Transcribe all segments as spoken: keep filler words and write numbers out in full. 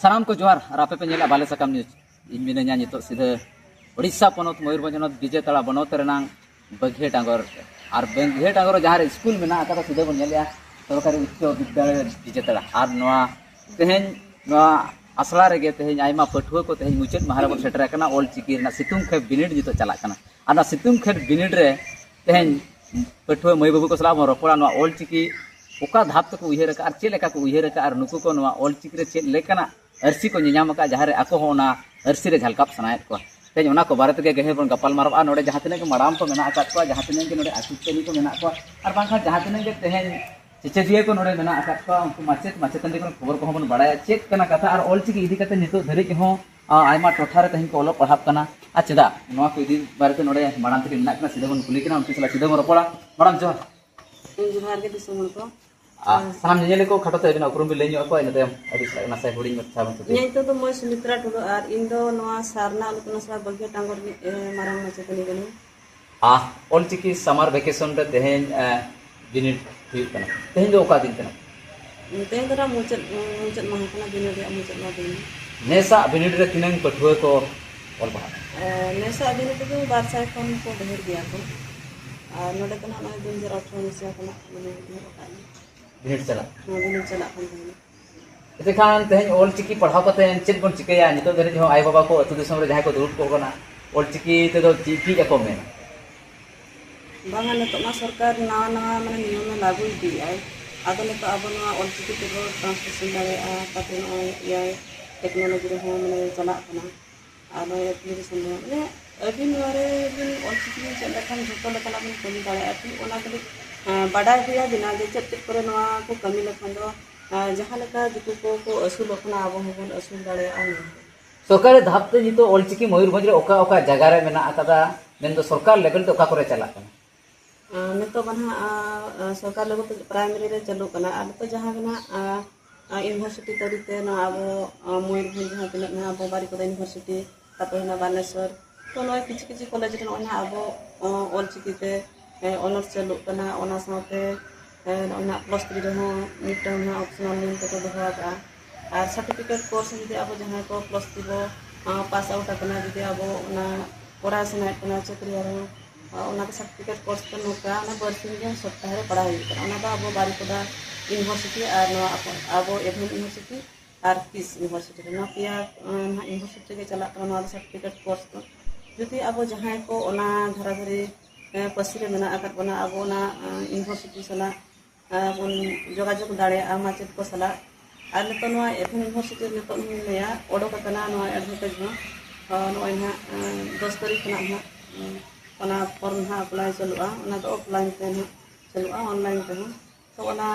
ᱥᱟᱱᱟᱢ ᱠᱚ ᱡᱚᱦᱟᱨ, ᱟᱨ ᱟᱯᱮ ᱯᱮ ᱧᱮᱞᱟ ᱵᱟᱞᱮ ᱥᱟᱠᱟᱢ ᱱᱤᱭᱩᱡᱽ᱾ ᱤᱧ ᱢᱤᱱᱟᱹᱧᱟ ᱱᱤᱛᱚᱜ ᱥᱤᱫᱷᱟᱹ ᱳᱰᱤᱥᱟ ᱯᱚᱱᱚᱛ ᱢᱚᱭᱩᱨᱵᱷᱚᱸᱡᱽ ᱦᱚᱱᱚᱛ ᱵᱤᱡᱮᱛᱟᱲᱟ ᱵᱚᱱᱚᱛ ᱨᱮᱱᱟᱝ ᱵᱟᱹᱜᱷᱤᱭᱟᱹ ᱰᱟᱸᱜᱚᱨ ᱨᱮ᱾ ᱟᱨ ᱵᱟᱹᱜᱷᱤᱭᱟᱹ ᱰᱟᱸᱜᱚᱨ ᱨᱮ ᱡᱟᱦᱟᱸ ᱨᱮ ᱥᱠᱩᱞ ᱢᱮᱱᱟᱜ ᱟᱠᱟᱫᱟ, ᱥᱤᱫᱷᱟᱹ ᱵᱚᱱ ᱧᱮᱞᱮᱜᱼᱟ ᱥᱚᱨᱠᱟᱨᱤ ᱩᱪᱪᱚ ᱵᱤᱫᱽᱫᱟᱞᱚᱭ ᱵᱤᱡᱮᱛᱟᱲᱟ᱾ ᱟᱨ ᱱᱚᱣᱟ ᱛᱮᱦᱮᱧ ᱱᱚᱣᱟ ᱟᱥᱲᱟ ᱨᱮᱜᱮ ᱛᱮᱦᱮᱧ ᱟᱭᱢᱟ ᱯᱟᱹᱴᱷᱩᱣᱟᱹ ᱠᱚ ᱛᱮᱦᱮᱧ ᱢᱩᱪᱟᱹᱫ ᱢᱟᱦᱟ ᱨᱮᱵᱚᱱ ᱥᱮᱴᱮᱨ ᱟᱠᱟᱱᱟ᱾ ᱚᱞ ᱪᱤᱠᱤ ᱨᱮᱱᱟᱜ ᱥᱤᱛᱩᱝ ᱠᱷᱮᱯ ᱵᱤᱱᱤᱰ ᱱᱤᱛᱚᱜ ᱪᱟᱞᱟᱜ ᱠᱟᱱᱟ᱾ ᱟᱨ ᱚᱱᱟ ᱥᱤᱛᱩᱝ ᱠᱷᱮᱯ ᱵᱤᱱᱤᱰ ᱨᱮ ᱛᱮᱦᱮᱧ ᱯᱟᱹᱴᱷᱩᱣᱟᱹ ᱢᱟᱹᱭ ᱵᱟᱹᱵᱩ ᱠᱚ ᱥᱟᱞᱟᱜ ᱵᱚᱱ ᱨᱚᱯᱚᱲᱟ᱾ ᱱᱚᱣᱟ ᱚᱞ ᱪᱤᱠᱤ ᱚᱠᱟ ᱫᱷᱟᱯ ᱛᱮᱠᱚ ᱩᱭᱦᱟᱹᱨ ᱟᱠᱟᱫᱼᱟ ᱟᱨ ᱪᱮᱫ ᱞᱮᱠᱟ ᱠᱚ ᱩᱭᱦᱟᱹᱨ ᱟᱠᱟᱫᱼᱟ ᱟᱨ ᱱᱩᱠᱩ ᱠᱚ ᱱᱚᱣᱟ ᱚᱞ ᱪᱤᱠᱤ ᱨᱮ ᱪᱮᱫ ᱞᱮᱠᱟᱱᱟᱜ ᱟᱹᱨᱥᱤ ᱠᱚ ᱧᱮᱧᱟᱢ ᱟᱠᱟᱫᱼᱟ, ᱡᱟᱦᱟᱸ ᱨᱮ ᱟᱠᱚ ᱦᱚᱸ ᱚᱱᱟ ᱟᱹᱨᱥᱤ ᱨᱮ ᱡᱷᱟᱞᱠᱟᱣ ᱥᱟᱱᱟᱭᱮᱫ ᱠᱚᱣᱟ᱾ ᱛᱮᱦᱮᱧ ᱚᱱᱟ ᱠᱚ ᱵᱟᱨᱮ ᱛᱮᱜᱮ ᱜᱟᱹᱦᱤᱨ ᱵᱚᱱ ᱜᱟᱯᱟᱞ ᱢᱟᱨᱟᱣᱟ᱾ ᱱᱚᱰᱮ ᱡᱟᱦᱟᱸ ᱛᱤᱱᱟᱹᱜ ᱜᱮ ᱢᱟᱲᱟᱝ ᱠᱚ ᱢᱮᱱᱟᱜ ᱟᱠᱟᱫ ᱠᱚᱣᱟ, ᱡᱟᱦᱟᱸ ᱛᱤᱱᱟᱹᱜ ᱜᱮ ᱱᱚᱰᱮ ᱟᱹᱪᱩ ᱪᱟᱹᱞᱤ ᱠᱚ ᱢᱮᱱᱟᱜ ᱠᱚᱣᱟ, ᱟᱨ ᱵᱟᱝᱠᱷᱟᱱ ᱡᱟᱦᱟᱸ ᱛᱤᱱᱟᱹᱜ ᱜᱮ ᱛᱮᱦᱮᱧ ᱥᱮᱪᱮᱫᱤᱭᱟᱹ ᱠᱚ ᱱᱚᱰᱮ ᱢᱮᱱᱟᱜ ᱟᱠᱟᱫ ᱠᱚᱣᱟ, ᱩᱱᱠᱩ ᱢᱟᱪᱮᱫ ᱢᱟᱪᱮᱛᱟᱹᱱᱤ ᱠᱚᱨᱮᱱ ᱠᱷᱚᱵᱚᱨ ᱠᱚᱦᱚᱸ ᱵᱚᱱ ᱵᱟᱲᱟᱭᱟ ᱪᱮᱫ ᱠᱟᱱᱟ ᱠᱟᱛᱷᱟ᱾ ᱟᱨ ᱚᱞᱪᱤᱠᱤ ᱤᱫᱤ ᱠᱟᱛᱮ ᱱᱤᱛᱚᱜ ᱫᱷᱟᱹᱨᱤᱡ ᱦᱚᱸ, ᱟ, ᱟᱭᱢᱟ ᱴᱚᱴᱷᱟ ᱨᱮ ᱛᱮᱦᱮᱧ ᱠᱚ ᱚᱞᱚᱜ ᱯᱟᱲᱦᱟᱜ ᱠᱟᱱᱟ᱾ ᱟᱨ ᱪᱮᱫᱟᱜ ᱱᱚᱣᱟ ᱠᱚ ᱤᱫᱤ ᱵᱟᱨᱮᱛᱮ ᱱᱚᱰᱮ ᱢᱟᱲᱟᱝ ᱛᱮᱜᱮ ᱢᱮᱱᱟᱜ ᱠᱤᱱᱟ, ᱥᱤᱫᱷᱟᱹ ᱵᱚᱱ ᱠᱩᱞᱤ ᱠᱤᱱᱟ, ᱩᱱᱠᱤᱱ ᱥᱟᱞᱟᱜ ᱥᱤᱫᱷᱟᱹ ᱵᱚᱱ ᱨᱚᱯᱚᱲᱟ᱾ ᱢᱟᱲᱟᱝ ᱡᱚᱦᱟᱨ᱾ ᱡᱚᱦᱟᱨ ᱜᱮ ᱫᱤᱥᱚᱢ ᱦᱚᱲ ᱠᱚ᱾ ᱟᱨ ᱥᱟᱱᱟᱢ ᱧᱮᱧᱮᱞᱤᱭᱟᱹ ᱠᱚ ᱠᱷᱟᱴᱚ ᱛᱮ ᱟᱹᱵᱤᱱᱟᱜ ᱩᱯᱨᱩᱢ ᱵᱤᱱ ᱞᱟᱹᱭ ᱧᱚᱜ ᱟᱠᱚᱣᱟ, ᱤᱱᱟᱹ ᱛᱟᱭᱚᱢ ᱟᱹᱰᱤ ᱱᱟᱥᱮ ᱦᱩᱰᱤᱧ ᱢᱟᱪᱷᱟ ᱵᱚᱱ ᱛᱷᱩᱛᱤ᱾ ᱤᱧᱟᱹᱜ ᱧᱩᱛᱩᱢ ᱫᱚ ᱢᱟᱹᱭ ᱥᱩᱢᱤᱛᱨᱟ ᱴᱩᱰᱩ ᱟᱨ ᱤᱧ ᱫᱚ ᱱᱚᱣᱟ ᱥᱟᱨᱱᱟ ᱟᱞᱳᱪᱚᱱᱟ ᱥᱚᱵᱷᱟ ᱵᱟᱹᱜᱷᱤᱭᱟᱹ ᱰᱟᱸᱜᱚᱨ ᱨᱤᱱᱤᱡ, ᱮ, ᱢᱟᱨᱟᱝ ᱢᱟᱪᱮᱛᱟᱹᱱᱤ ᱠᱟᱹᱱᱟᱹᱧ᱾ ᱟᱨ ᱚᱞᱪᱤᱠᱤ summer vacation ᱨᱮ ᱛᱮᱦᱮᱧ, ᱮ, ᱵᱤᱱᱤᱰ ᱦᱩᱭᱩᱜ ᱠᱟᱱᱟ, ᱛᱮᱦᱮᱧ ᱫᱚ ᱚᱠᱟ ᱫᱤᱱ ᱠᱟᱱᱟ? ᱛᱮᱦᱮᱧ ᱫᱚ ᱱᱟᱜ ᱢᱩᱪᱟᱹᱫ, ᱢᱩᱪᱟᱹᱫ ᱢᱟᱦᱟ ᱠᱟᱱᱟ, ᱵᱤᱱᱤᱰ ᱨᱮᱭᱟᱜ ᱢᱩᱪᱟᱹᱫ ᱢᱟᱦᱟ ᱛᱮᱦᱮᱧ᱾ ᱱᱮᱥᱟᱜ ᱵᱤᱱᱤᱰ ᱨᱮ ᱛᱤᱱᱟᱹᱝ ᱯᱟᱹᱴᱷᱩᱣᱟᱹ ᱠᱚ ᱚᱞ ᱯᱟᱲᱦᱟᱜ ᱠᱟᱱᱟ? ᱮ, ᱱᱮᱥᱟᱜ ᱵᱤᱱᱤᱰ ᱨᱮᱫᱚ ᱵᱟᱨ ᱥᱟᱭ ᱠᱷᱚᱱ ᱠᱚ ᱰᱷᱮᱨ ᱜᱮᱭᱟ ᱠᱚ᱾ ᱟᱨ ᱱᱚᱰᱮ ᱫᱚ ᱱᱟᱜ ᱱᱚᱜᱼᱚᱭ ᱫᱩ ᱦᱟᱡᱟᱨ ᱟᱴᱷᱨᱚ ᱢᱟᱹᱦᱤᱛ ᱠᱷᱚᱱᱟᱜ ᱢᱟᱱᱮ ᱮᱦᱚᱵ ᱟᱠᱟᱫ ᱞᱮ᱾ ᱵᱤᱱᱤᱰ ᱪᱟᱞᱟᱜ᱾ ᱦᱮᱸ, ᱵᱤᱱᱤᱰ ᱪᱟᱞᱟᱜ ᱠᱟᱱ ᱛᱟᱦᱮᱸᱱᱟ᱾ ᱮᱱᱛᱮ ᱠᱷᱟᱱ ᱛᱮᱦᱮᱧ ᱚᱞᱪᱤᱠᱤ ᱯᱟᱲᱦᱟᱣ ᱠᱟᱛᱮ ᱪᱮᱫ ᱵᱚᱱ ᱪᱤᱠᱟᱹᱭᱟ? ᱱᱤᱛᱚᱜ ᱫᱷᱟᱹᱨᱤᱡ ᱦᱚᱸ ᱟᱭᱳᱼᱵᱟᱵᱟ ᱠᱚ ᱟᱹᱛᱩ ᱫᱤᱥᱚᱢ ᱨᱮ ᱡᱟᱦᱟᱸᱭ ᱠᱚ ᱫᱩᱲᱩᱵ ᱠᱚᱜ ᱠᱟᱱᱟ, ᱚᱞᱪᱤᱠᱤ ᱛᱮᱫᱚ ᱪᱮᱫ ᱪᱮᱫ ᱟᱠᱚ ᱢᱮᱱᱟ? ᱵᱟᱝᱟ, ᱱᱤᱛᱚᱜ ᱢᱟ ᱥᱚᱨᱠᱟᱨ ᱱᱟᱣᱟ ᱱᱟᱣᱟ ᱢᱟᱱᱮ ᱱᱤᱭᱚᱢᱮ ᱞᱟᱹᱜᱩ ᱤᱫᱤᱭᱮᱫᱼᱟᱭ᱾ ᱟᱫᱚ ᱱᱤᱛᱚᱜ ᱟᱵᱚ ᱱᱚᱣᱟ ᱚᱞᱪᱤᱠᱤ ᱛᱮᱵᱚ translation ᱫᱟᱲᱮᱭᱟᱜᱼᱟ, ᱛᱟᱯᱚᱨᱮ ᱱᱚᱜᱼᱚᱭ ᱮᱭᱟᱭ technology ᱨᱮᱦᱚᱸ ᱢᱟᱱᱮ ᱪᱟᱞᱟᱜ ᱠᱟᱱᱟ᱾ ᱟᱨ ᱱᱚᱜᱼᱚᱭ application ᱨᱮᱦᱚᱸ ᱢᱟᱱᱮ ᱟᱹᱰᱤ ᱱᱚᱣᱟ ᱨᱮ ᱵᱤᱱ ᱚᱞᱪᱤᱠᱤ ᱵᱤᱱ ᱪᱮᱫ ᱞᱮᱠᱷᱟᱱ ᱡᱷᱚᱛᱚ ᱞᱮᱠᱟᱱᱟᱜ ᱵᱤᱱ ᱠᱟᱹᱢᱤ ᱫᱟᱲᱮᱭᱟᱜᱼᱟ᱾ ᱴᱷᱤᱠ ᱚᱱᱟ ᱠᱟᱹᱴᱤᱡ, ᱮᱸ, ᱵᱟᱰᱟᱭ ᱦᱩᱭ ᱟᱹᱵᱤᱱᱟ ᱡᱮ ᱪᱮᱫ ᱪᱮᱫ ᱠᱚᱨᱮ ᱱᱚᱣᱟ ᱠᱚ ᱠᱟᱹᱢᱤ ᱞᱮᱠᱷᱟᱱ ᱫᱚ, ᱮᱸ, ᱡᱟᱦᱟᱸ ᱞᱮᱠᱟ ᱫᱤᱠᱩ ᱠᱚᱠᱚ ᱟᱹᱥᱩᱞᱚᱜ ᱠᱟᱱᱟ, ᱟᱵᱚ ᱦᱚᱸᱵᱚᱱ ᱟᱹᱥᱩᱞ ᱫᱟᱲᱮᱭᱟᱜᱼᱟ ᱢᱮᱱᱛᱮ᱾ ᱥᱚᱨᱠᱟᱨᱤ ᱫᱷᱟᱯ ᱛᱮ ᱱᱤᱛᱚᱜ ᱚᱞᱪᱤᱠᱤ ᱢᱚᱭᱩᱨᱵᱷᱚᱸᱡᱽ ᱨᱮ ᱚᱠᱟ ᱚᱠᱟ ᱡᱟᱭᱜᱟ ᱨᱮ ᱢᱮᱱᱟᱜ ᱟᱠᱟᱫᱟ, ᱢᱮᱱᱫᱚ ᱥᱚᱨᱠᱟᱨ level ᱛᱮ ᱚᱠᱟ ᱠᱚᱨᱮ ᱪᱟᱞᱟᱜ ᱠᱟᱱᱟ? ᱟᱨ ᱱᱤᱛᱚᱜ ᱢᱟ ᱱᱟᱦᱟᱜ, ᱟᱨ, ᱟᱨ ᱥᱚᱨᱠᱟᱨ level ᱛᱮ primary ᱨᱮ ᱪᱟᱹᱞᱩᱜ ᱠᱟᱱᱟ᱾ ᱟᱨ ᱱᱤᱛᱚᱜ ᱡᱟᱦᱟᱸ ᱜᱮ ᱱᱟᱦᱟᱜ, ᱟᱨ, ᱟᱨ, university ᱛᱟᱹᱨᱤ ᱛᱮ ᱱᱚᱣᱟ ᱟᱵᱚ, ᱟᱨ, ᱢᱚᱭᱩᱨᱵᱷᱚᱸᱡᱽ ᱡᱟᱦᱟᱸ ᱛᱤᱱᱟᱹᱜ ᱱᱟᱦᱟᱜ ᱟᱵᱚ ᱵᱟᱨᱤᱯᱟᱫᱟ university, ᱛᱟᱨᱯᱚᱨᱮ ᱦᱮᱱᱟᱜ ᱵᱟᱞᱮᱥᱚᱨ, ᱛᱚ ᱱᱚᱜᱼᱚᱭ ᱠᱤᱪᱷᱩ ᱠᱤᱪᱷᱩ ᱠᱚᱞᱮᱡᱽ ᱨᱮ ᱱᱚᱜᱼᱚᱭ ᱱᱟᱦᱟᱜ ᱟᱵᱚ, ᱟᱨ, ᱚᱞᱪᱤᱠᱤ ᱛᱮ, ᱟᱨ, honours ᱪᱟᱹᱞᱩᱜ ᱠᱟᱱᱟ᱾ ᱚᱱᱟ ᱥᱟᱶᱛᱮ, ᱟᱨ, ᱱᱚᱜᱼᱚᱭ ᱱᱟᱦᱟᱜ plus three ᱨᱮᱦᱚᱸ ᱢᱤᱫᱴᱟᱝ ᱱᱟᱦᱟᱜ optional ᱢᱮᱱ ᱛᱮᱠᱚ ᱫᱚᱦᱚ ᱟᱠᱟᱫᱼᱟ᱾ ᱟᱨ ᱥᱟᱨᱴᱤᱯᱷᱤᱠᱮᱴ ᱠᱳᱨᱥ ᱡᱩᱫᱤ ᱟᱵᱚ ᱡᱟᱦᱟᱸᱭ ᱠᱚ ᱯᱞᱟᱥ ᱛᱷᱨᱤ ᱵᱚ ᱯᱟᱥ ᱟᱣᱩᱴ ᱟᱠᱟᱱᱟ, ᱡᱩᱫᱤ ᱟᱵᱚ ᱚᱱᱟ ᱠᱚᱨᱟᱣ ᱥᱟᱱᱟᱭᱮᱫ ᱵᱚᱱᱟ ᱪᱟᱹᱠᱨᱤ ᱟᱨᱦᱚᱸ, ᱚᱱᱟ ᱫᱚ ᱥᱟᱨᱴᱤᱯᱷᱤᱠᱮᱴ ᱠᱳᱨᱥ ᱫᱚ ᱱᱚᱝᱠᱟ, ᱚᱱᱟ ᱵᱟᱨᱥᱤᱧ ᱜᱮ ᱥᱚᱯᱛᱟᱦᱚ ᱨᱮ ᱯᱟᱲᱦᱟᱣ ᱦᱩᱭᱩᱜ ᱠᱟᱱᱟ᱾ ᱚᱱᱟ ᱫᱚ ᱟᱵᱚ ᱵᱟᱨᱤᱯᱟᱫᱟ ᱤᱭᱩᱱᱤᱵᱷᱟᱨᱥᱤᱴᱤ ᱟᱨ ᱱᱚᱣᱟ ᱟᱵᱚ, ᱟᱵᱚ ᱮᱵᱷᱮᱱ ᱤᱭᱩᱱᱤᱵᱷᱟᱨᱥᱤᱴᱤ ᱟᱨ ᱠᱤᱥ ᱤᱭᱩᱱᱤᱵᱷᱟᱨᱥᱤᱴᱤ ᱨᱮ, ᱱᱚᱣᱟ ᱯᱮᱭᱟ ᱱᱟᱦᱟᱜ ᱤᱭᱩᱱᱤᱵᱷᱟᱨᱥᱤᱴᱤ ᱨᱮᱜᱮ ᱪᱟᱞᱟᱜ ᱠᱟᱱᱟ ᱱᱚᱣᱟ ᱫᱚ ᱥᱟᱨᱴᱤᱯᱷᱤᱠᱮᱴ ᱠᱳᱨᱥ ᱫᱚ᱾ ᱡᱩᱫᱤ ᱟᱵᱚ ᱡᱟᱦᱟᱸᱭ ᱠᱚ ᱚᱱᱟ ᱫᱷᱟᱨᱟ ᱫᱷᱟᱨᱮ ᱯᱟᱹᱨᱥᱤ ᱨᱮ ᱢᱮᱱᱟᱜ ᱟᱠᱟᱫ ᱵᱚᱱᱟ, ᱟᱵᱚ ᱚᱱᱟ ᱤᱭᱩᱱᱤᱵᱷᱟᱨᱥᱤᱴᱤ ᱥᱟᱞᱟᱜ ᱵᱚᱱ ᱡᱳᱜᱟᱡᱳᱜᱽ ᱫᱟᱲᱮᱭᱟᱜᱼᱟ ᱢᱟᱪᱮᱫ ᱠᱚ ᱥᱟᱞᱟᱜ᱾ ᱟᱨ ᱱᱤᱛᱚᱜ ᱱᱚᱣᱟ ᱮᱵᱷᱮᱱ ᱤᱭᱩᱱᱤᱵᱷᱟᱨᱥᱤᱴᱤ ᱨᱮ ᱱᱤᱛᱚᱜ ᱤᱧ ᱞᱟᱹᱭᱟ, ᱚᱰᱚᱠ ᱟᱠᱟᱱᱟ ᱱᱚᱣᱟ ᱮᱰᱵᱷᱟᱨᱴᱟᱭᱤᱡᱽ ᱦᱚᱸ᱾ ᱱᱚᱜᱼᱚᱭ ᱱᱟᱦᱟᱜ ᱫᱚᱥ ᱛᱟᱹᱨᱤᱠᱷ ᱠᱷᱚᱱᱟᱜ ᱱᱟᱦᱟᱜ ᱚᱱᱟ ᱯᱷᱚᱨᱢ ᱱᱟᱦᱟᱜ ᱮᱯᱞᱟᱭ ᱪᱟᱹᱞᱩᱜᱼᱟ᱾ ᱚᱱᱟ ᱫᱚ ᱚᱯᱷᱞᱟᱭᱤᱱ ᱛᱮ ᱱᱟᱦᱟᱜ ᱪᱟᱹᱞᱩᱜᱼᱟ, ᱚᱱᱞᱟᱭᱤᱱ ᱛᱮᱦᱚᱸ᱾ ᱛᱚ ᱚᱱᱟ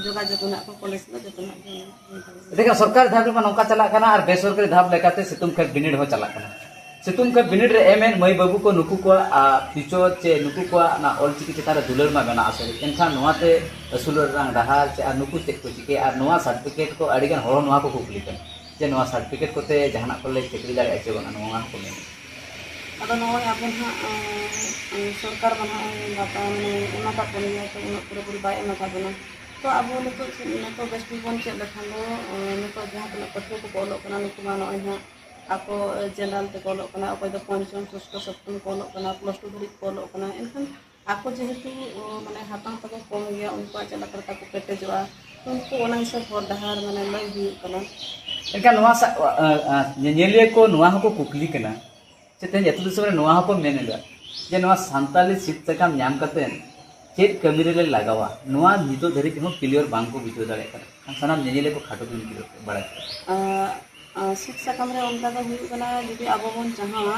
ᱡᱳᱜᱟᱡᱳᱜᱽ ᱢᱮᱱᱟᱜ ᱠᱚ ᱠᱚᱞᱮᱡᱽ ᱥᱟᱞᱟᱜ ᱡᱚᱛᱚᱱᱟᱜ ᱜᱮ ᱦᱩᱭ ᱫᱟᱲᱮᱭᱟᱜᱼᱟ᱾ ᱮᱱᱠᱷᱟᱱ ᱥᱚᱨᱠᱟᱨᱤ ᱫᱷᱟᱯ ᱨᱮᱢᱟ ᱱᱚᱝᱠᱟ ᱪᱟᱞᱟᱜ ᱠᱟᱱᱟ ᱟᱨ ᱵᱮᱥᱚᱨᱠᱟᱨᱤ ᱫᱷᱟᱯ ᱞᱮᱠᱟᱛᱮ ᱥᱤᱛᱩᱝ ᱠᱷᱮᱛ ᱵᱤᱱᱤᱰ ᱦᱚᱸ ᱪᱟᱞᱟᱜ ᱠᱟᱱᱟ᱾ ᱥᱤᱛᱩᱝ ᱠᱷᱮᱛ ᱵᱤᱱᱤᱰ ᱨᱮ ᱮᱢ ᱮᱫ ᱢᱟᱹᱭ ᱵᱟᱹᱵᱩ ᱠᱚ, ᱱᱩᱠᱩ ᱠᱚᱣᱟᱜ ᱯᱷᱤᱭᱩᱪᱟᱨ ᱪᱮ ᱱᱩᱠᱩ ᱠᱚᱣᱟᱜ ᱚᱱᱟ ᱚᱞᱪᱤᱠᱤ ᱪᱮᱛᱟᱱ ᱨᱮ ᱫᱩᱞᱟᱹᱲ ᱢᱟ ᱢᱮᱱᱟᱜ ᱟᱥᱮ, ᱮᱱᱠᱷᱟᱱ ᱱᱚᱣᱟᱛᱮ ᱟᱹᱥᱩᱞᱚᱜ ᱨᱮᱱᱟᱜ ᱰᱟᱦᱟᱨ ᱪᱮ ᱟᱨ ᱱᱩᱠᱩ ᱪᱮᱫ ᱠᱚ ᱪᱤᱠᱟᱹᱭᱟ? ᱟᱨ ᱱᱚᱣᱟ ᱥᱟᱨᱴᱤᱯᱷᱤᱠᱮᱴ ᱠᱚ ᱟᱹᱰᱤᱜᱟᱱ ᱦᱚᱲ ᱦᱚᱸ ᱱᱚᱣᱟ ᱠᱚ ᱠᱩᱠᱞᱤ ᱠᱟᱱᱟ ᱡᱮ ᱱᱚᱣᱟ ᱥᱟᱨᱴᱤᱯᱷᱤᱠᱮᱴ ᱠᱚᱛᱮ ᱡᱟᱦᱟᱱᱟᱜ ᱠᱚᱞᱮ ᱪᱟᱹᱠᱨᱤ ᱫᱟᱲᱮᱭᱟᱜᱼᱟ ᱪᱮ ᱵᱟᱝᱟ, ᱱᱚᱣᱟ ᱦᱚᱸᱠᱚ ᱢᱮᱱᱟ᱾ ᱟᱫᱚ ᱱᱚᱜᱼᱚᱭ ᱟᱵᱚ ᱱᱟᱦᱟᱜ, ᱮᱸ, ᱥᱚᱨᱠᱟᱨ ᱢᱟ ᱱᱟᱦᱟᱜ ᱵᱟᱛᱟᱣ, ᱢᱟᱱᱮ, ᱮᱢ ᱟᱠᱟᱫ ᱵᱚᱱ ᱜᱮᱭᱟ, ᱛᱚ ᱩᱱᱟᱹᱜ ᱯᱩᱨᱟᱹᱯᱩᱨᱤ ᱵᱟᱭ ᱮᱢ ᱟᱠᱟᱫ ᱵᱚᱱᱟ᱾ ᱛᱚ ᱟᱵᱚ ᱱᱤᱛᱚᱜ ᱪᱮᱫ, ᱱᱤᱛᱚᱜ ᱵᱮᱥ ᱴᱷᱤᱠ ᱵᱚᱱ ᱪᱮᱫ ᱞᱮᱠᱷᱟᱱ ᱫᱚ, ᱮᱸ, ᱱᱤᱛᱚᱜ ᱡᱟᱦᱟᱸ ᱛᱤᱱᱟᱹᱜ ᱯᱟᱹᱴᱷᱩᱣᱟᱹ ᱠᱚᱠᱚ ᱚᱞᱚᱜ ᱠᱟᱱᱟ, ᱱᱩᱠᱩ ᱢᱟ ᱱᱚᱜᱼᱚᱭ ᱱᱟᱦᱟᱜ ᱟᱠᱚ, ᱮᱸ, ᱡᱮᱱᱟᱨᱟᱞ ᱛᱮᱠᱚ ᱚᱞᱚᱜ ᱠᱟᱱᱟ, ᱚᱠᱚᱭ ᱫᱚ ᱯᱚᱧᱪᱚᱢ, ᱥᱚᱥᱴᱚ, ᱥᱚᱯᱛᱚᱢ ᱠᱚ ᱚᱞᱚᱜ ᱠᱟᱱᱟ, ᱯᱞᱟᱥ ᱴᱩ ᱫᱷᱟᱹᱨᱤᱡ ᱠᱚ ᱚᱞᱚᱜ ᱠᱟᱱᱟ᱾ ᱮᱱᱠᱷᱟᱱ ᱟᱠᱚ ᱡᱮᱦᱮᱛᱩ, ᱚ, ᱢᱟᱱᱮ, ᱦᱟᱛᱟᱝ ᱛᱟᱠᱚ ᱠᱚᱢ ᱜᱮᱭᱟ, ᱩᱱᱠᱩᱣᱟᱜ ᱪᱮᱫ ᱞᱮᱠᱟ ᱨᱮ ᱛᱟᱠᱚ ᱠᱮᱴᱮᱡᱚᱜᱼᱟ, ᱩᱱᱠᱩ ᱚᱱᱟ ᱦᱤᱥᱟᱹᱵ ᱦᱚᱨ ᱰᱟᱦᱟᱨ, ᱢᱟᱱᱮ, ᱞᱟᱹᱭ ᱦᱩᱭᱩᱜ ᱠᱟᱱᱟ᱾ ᱮᱱᱠᱷᱟᱱ ᱱᱚᱣᱟ ᱥᱟ-, ᱟ, ᱟ, ᱧᱮᱧᱮᱞᱤᱭᱟᱹ ᱠᱚ ᱱᱚᱣᱟ ᱦᱚᱸᱠᱚ ᱠᱩᱠᱞᱤ ᱠᱟᱱᱟ ᱡᱮ ᱛᱮᱦᱮᱧ ᱟᱹᱛᱩ ᱫᱤᱥᱚᱢ ᱨᱮ ᱱᱚᱣᱟ ᱦᱚᱸᱠᱚ ᱢᱮᱱ ᱮᱫᱟ ᱡᱮ ᱱᱚᱣᱟ ᱥᱟᱱᱛᱟᱞᱤ ᱥᱤᱫ ᱥᱟᱠᱟᱢ ᱧᱟᱢ ᱠᱟᱛᱮ ᱪᱮᱫ ᱠᱟᱹᱢᱤ ᱨᱮᱞᱮ ᱞᱟᱜᱟᱣᱟ, ᱱᱚᱣᱟ ᱱᱤᱛᱚᱜ ᱫᱷᱟᱹᱨᱤᱡ ᱦᱚᱸ ᱠᱞᱤᱭᱟᱨ ᱵᱟᱝ ᱠᱚ ᱵᱩᱡᱷᱟᱹᱣ ᱫᱟᱲᱮᱭᱟᱜ ᱠᱟᱱᱟ᱾ ᱥᱟᱱᱟᱢ ᱧᱮᱧᱮᱞᱤᱭᱟᱹ ᱠᱚ ᱠᱷᱟᱴᱚ ᱵᱤᱱᱛᱤ ᱠᱚ ᱵᱟᱲᱟᱭ ᱠᱟᱱᱟ᱾ ᱟᱸ, ᱟᱸ, ᱥᱤᱫ ᱥᱟᱠᱟᱢ ᱨᱮ ᱚᱱᱠᱟ ᱫᱚ ᱦᱩᱭᱩᱜ ᱠᱟᱱᱟ, ᱡᱩᱫᱤ ᱟᱵᱚ ᱵᱚᱱ ᱪᱟᱦᱟᱣᱟ,